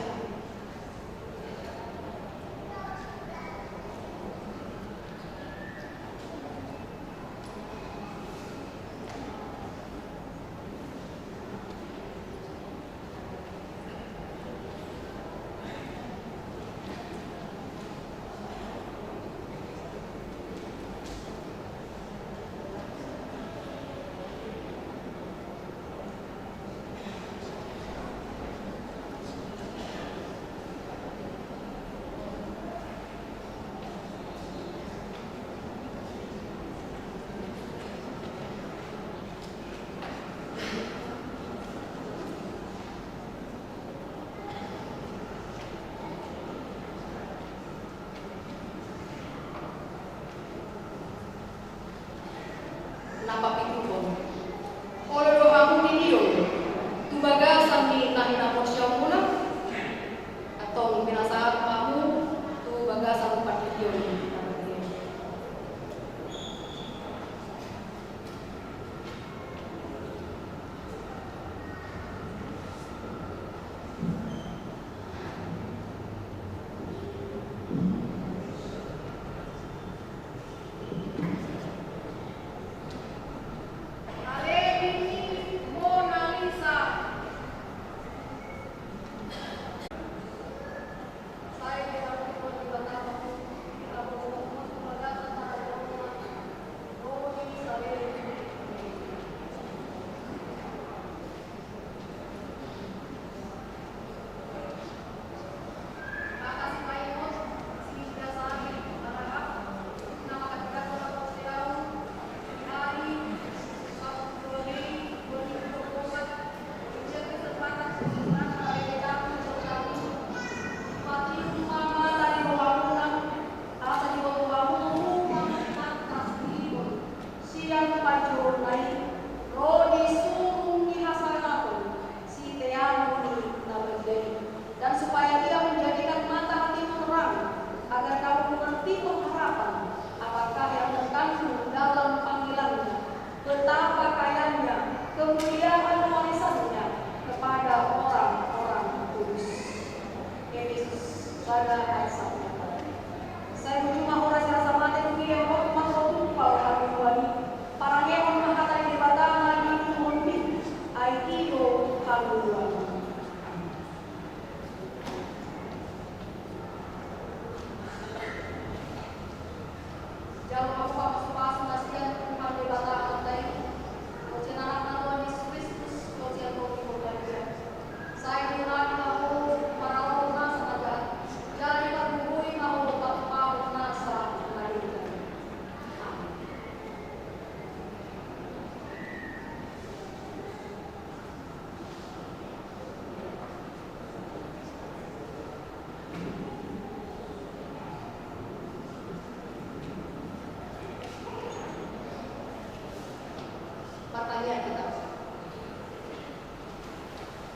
Pada ai sapulo. Sai bujur ma horas ni rasa mate tu dia, hot ma tumpal hangoluan i. Parangehon ma hata ni Debata na niluluhonmi, ai i do hangoluan. Jalo ma pasu-pasu na sian Tuhan Debata Amanta i, dohot sian Anakna na roha Jesus Kristus, dohot sian Tondi Porbadia. Sai diulahon ma ho, maralo ma sangkap, jala dipargogoi ma ho, pasu-pasu na sangkap. Amin. Martangiang hita.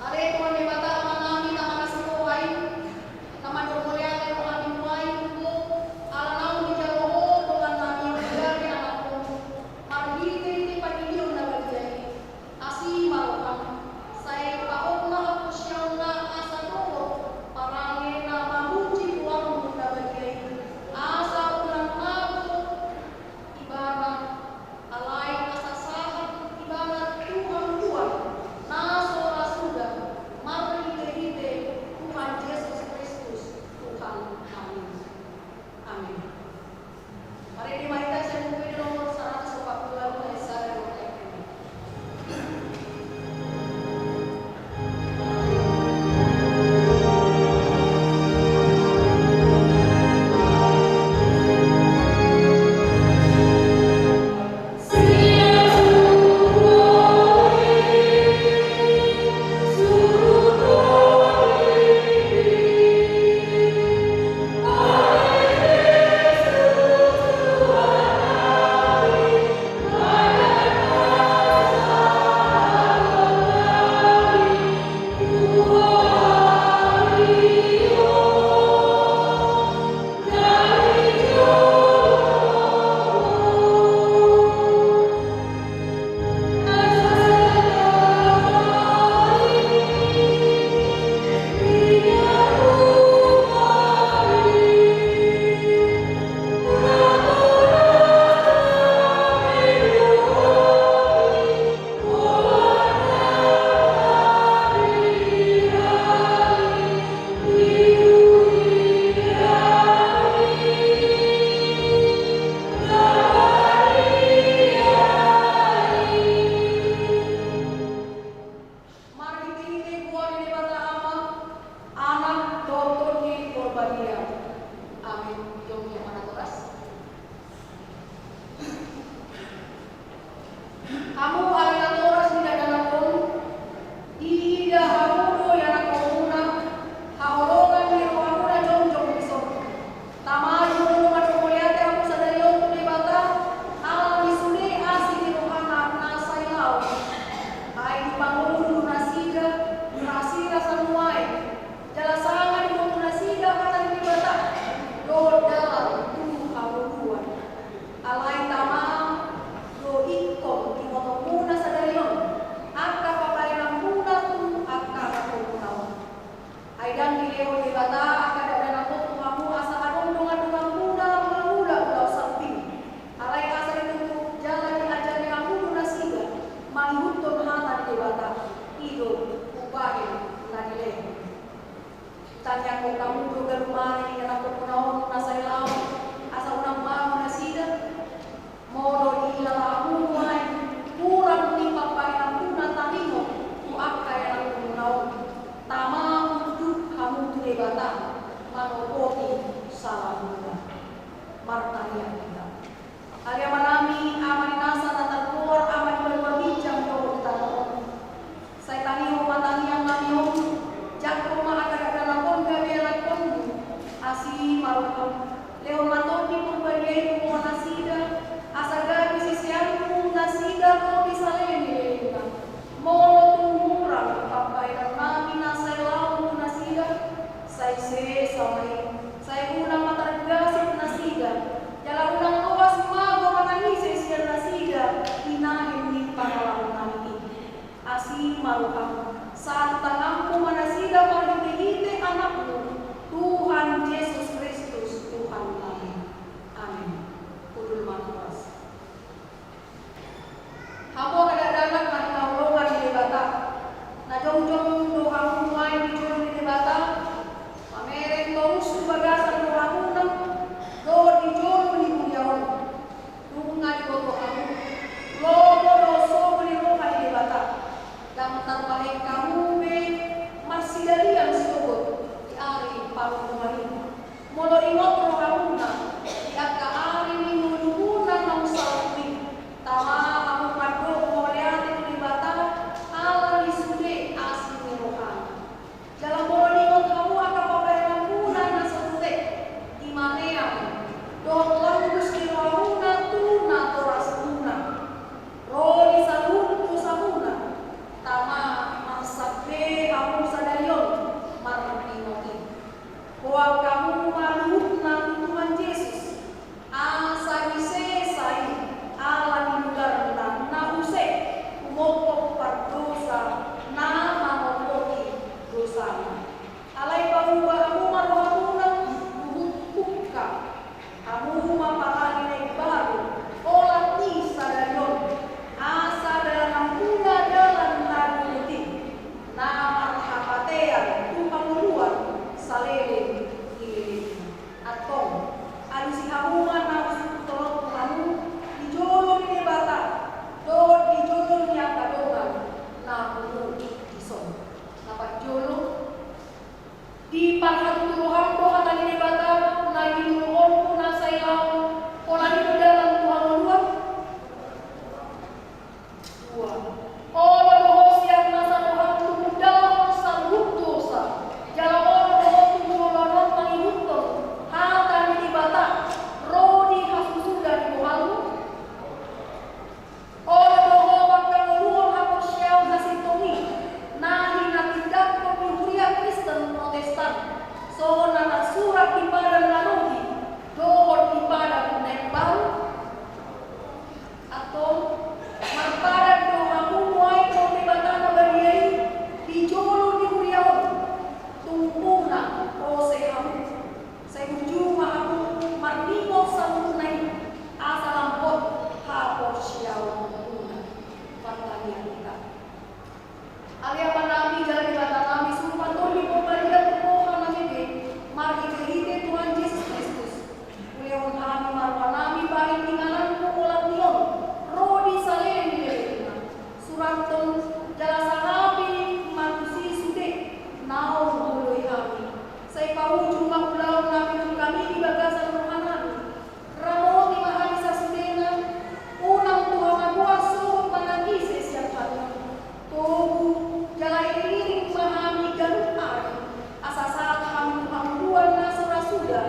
Ale Tuhan Debata, Amanami, Tama na sitiruon i, na mandok mauliate rohami nuaeng tu Ho, ala naung dijalo Ho dongannami on gabe anakkonmu, marhite-hite pandidion na badia i. Asi ma roham, sai pahompu ma haporseaonna asa dohot parange na mamuji goarmu na badia i, asa unang mago ibana, alai asa sahat ibana tu hangoluan na so ra suda, marhite-hite Tuhan Jesus Kristus Tuhan nami. Amin. Marende ma hita sian Buku Ende nomor saratus opat pulu ualu, ayat sada dohot ayat lima. Marhite-hite goar ni Debata Ama, Anak, dohot Tondi Porbadia. Amin. Jongjong ma natoras. Hamu ale natoras ni dakdanak on, diida hamu do ianakkonmuna, haholongan ni rohamuna jongjong dison. Tama, jumolo mandok mauliate hamu sadari on tu Debata, ala ni sude asi ni rohana na sai laho. Ai dipangolu do nasida, rasirasa nuaeng. Jala sanga diboto nasida hata ni Debata, dohot dalan tu hangoluan. Alai tama do ingkon dibotomuna sadari on angka pambahenanmuna tu angka anakkonmuna on. Ai ndang dilehon Debata angka dakdanak on tu hamu asa adong dongan-donganmuna mangula ulaon sambing. Alai asa ditutu jala diajari hamu do nasida mangihuthon hata ni Debata, i do umbahen na dilehon. Tangiangkon hamu do ganup ari ni anakkonmuna on na sai laho, asa unang mago nasida. Molo diilala hamu nuaeng hurang ni pambahenanmuna taringot tu angka ianakkonmuna on, tama unduk hamu tu Debata manopoti salamuna. Martangiang hita. Ale Amanami, Ama ni nasa na targoar Ama di banua ginjang dohot di tano on. Sai tangihon ma tangiangnami on, jangkon ma angka dakdanak on gabe anakkonmu, asi ma roham, lehon ma Tondi Porbadia i tu roha nasida, asa gabe siseanmu nasida ro di saleleng ni lelengna. Molo tung hurang pambahenannami na sai laho tu nasida, sai sesa ma i, sai unang ma targasip nasida, jala unang loas mago manang ise sian nasida. Diparhatutu roham do hata ni Debata na ginuruhonmu na sai laho, holan i do dalan tu hangoluan. Dua. Olo do ho sian nasa roham tumundalhon saluhut dosa, jala olo do ho tu joloan on mangihuthon hata ni Debata ro di hasusuda ni bohalmu. Olo do ho manghangoluhon haporseaon na sintong i, na hinatindangkon ni huria Kristen Protestan, songon na tarsurat di Padan na Robi dohot di Padan na Imbaru. Antong, marpadan do hamu nuaeng dohot Debata na badia i di jolo ni huria on, tung unang rose hamu. Sai burju ma hamu marningot saluhutna i, asa lam hot haporseaonmuna. Martangiang hita. Ale Amanami jala Debatanami, sumpah tondimo parian tu rohanami be, marhitehite Tuhan Jesus Kristus, hulehon hami ma rohanami bahen ingananmu olat ni on ro di saleleng ni lelengna. Surathon jala sangapi ma tusi sude naung huoloi hami. Sai paujung ma ulaon na pinungka i di bagasan rohanami. Ramoti ma hami sasudena, unang tu hamagoan sogot manang ise sian hami. Togu jala iring-iring ma hami ganup ari, asa sahat hami tu hangoluan na so ra suda,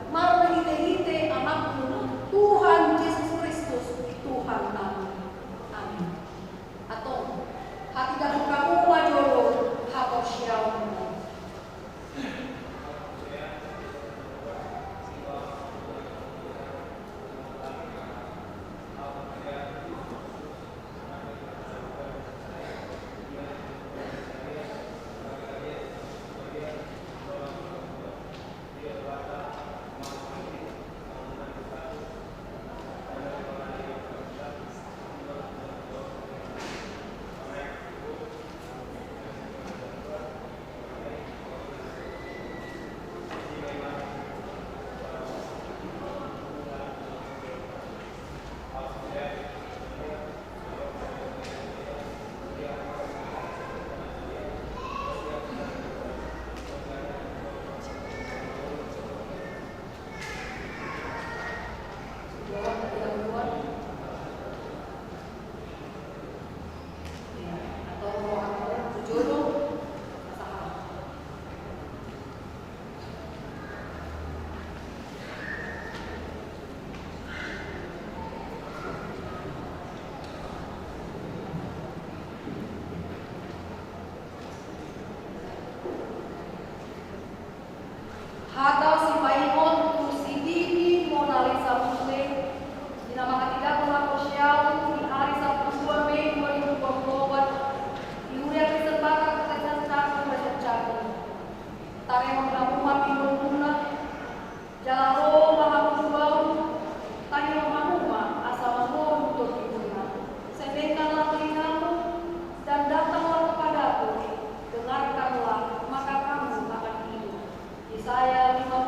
marhite-hite Anakmu, Tuhan Jesus Kristus, Tuhannami. Amin. Antong, hatindangkon hamu ma jolo haporseaonmuna. Hata sipaingot tu si Dini Monalisa Musleh, di na manghatindangkon haporseaon di ari Sabtu dua Mei dua ribu dua puluh opat, di Huria Kristen Batak Protestan Cakung Raja Cakung. Taremon hamu ma pindomuna, jala ro ma hamu tu ahu, tangihon hamu ma asa mangolu tondimuna. Sendengkanlah telingamu, dan datanglah kepadaku, dengarkanlah, maka kamu akan hidup. Yesaya lima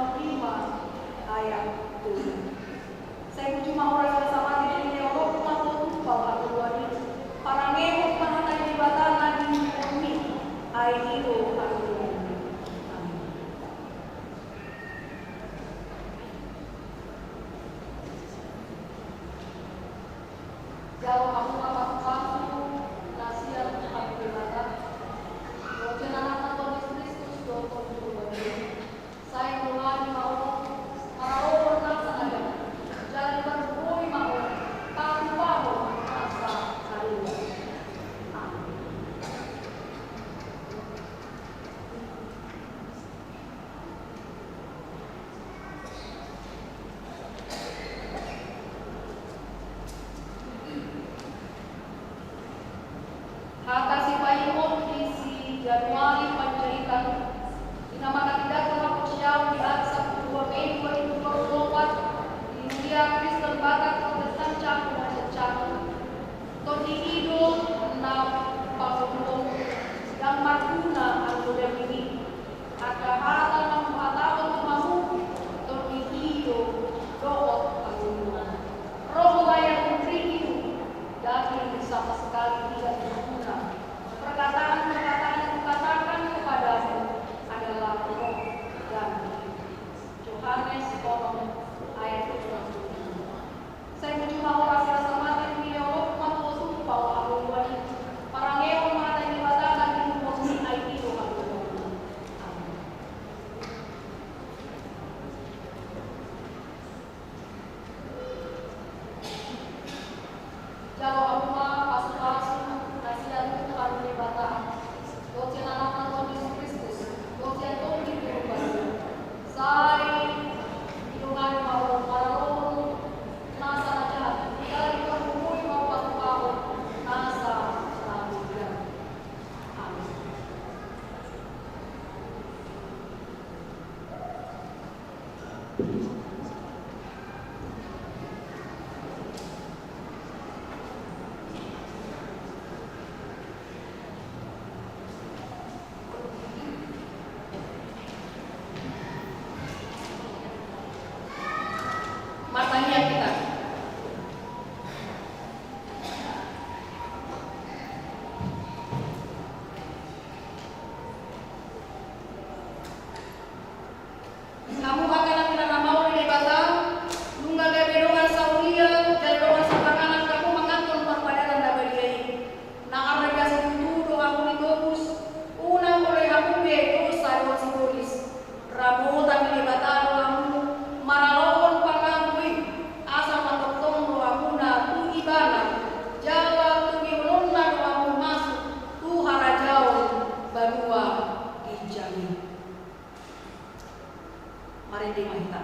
Marende ma hita.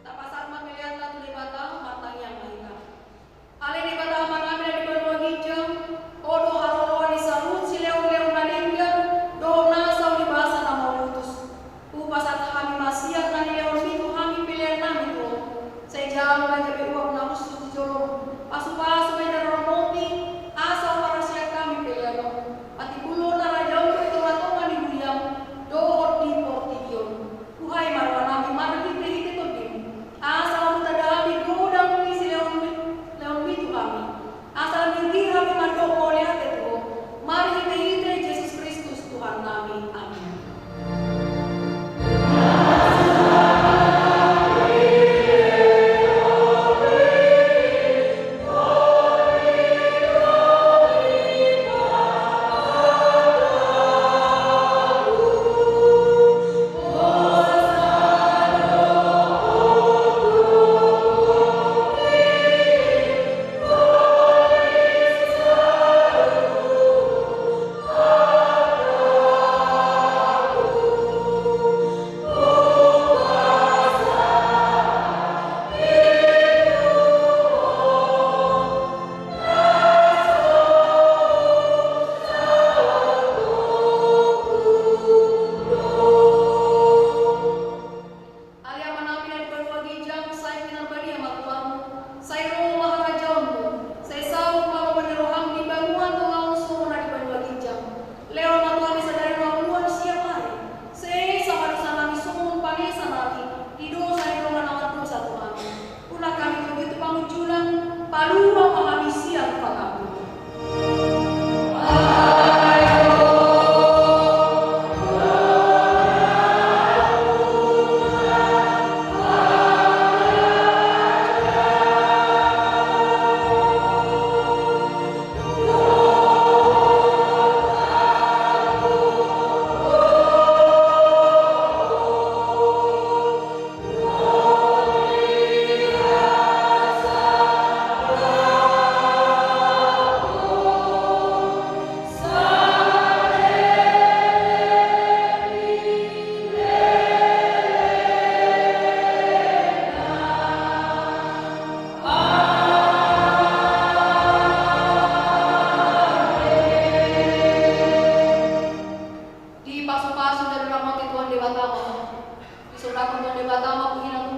Tapasahat ma peleanta tu Debata, martangiang ma hita. Ale Debata Amanami na di banua ginjang, Ho do haroroan ni saluhut silehonlehon na denggan dohot na saur ni basa na mauliutus. Hupasahat hami ma sian na nilehonMi tu hami peleannami tu Ho. Sai jalo ma i gabe uap na hushus di jolom, pasupasu ma i daroronMi, asa huparasian hami pelean on. Patimbulhon harajaonMu di tongatonga ni huriaM dohot di portibi on. Buhai ma rohanami marhitehite TondiM, asa lam tanda hami godang ni silehonMi, lehonMi tu hami. Asa lam denggan hami mandok mauliate tu Ho, marhitehite Jesus Kristus Tuhannami. Amin. Ale Amanami na di banua ginjang, sai pinarbadia ma goarMu, sai ro ma harajaonMu, sai saut ma lomo ni rohaM di banua tonga on songon na di banua ginjang. Lehon ma tu hami sadari on hangoluan siapari. Sesa ma dosanami songon panesanami di dosa ni dongan na mardosa tu hami. Unang hami togihon tu pangunjunan, palua ma hami sian pangago. Dipasupasu dan dirahmati Tuhan Debata ma. Disorahkon Tuhan Debata ma pujian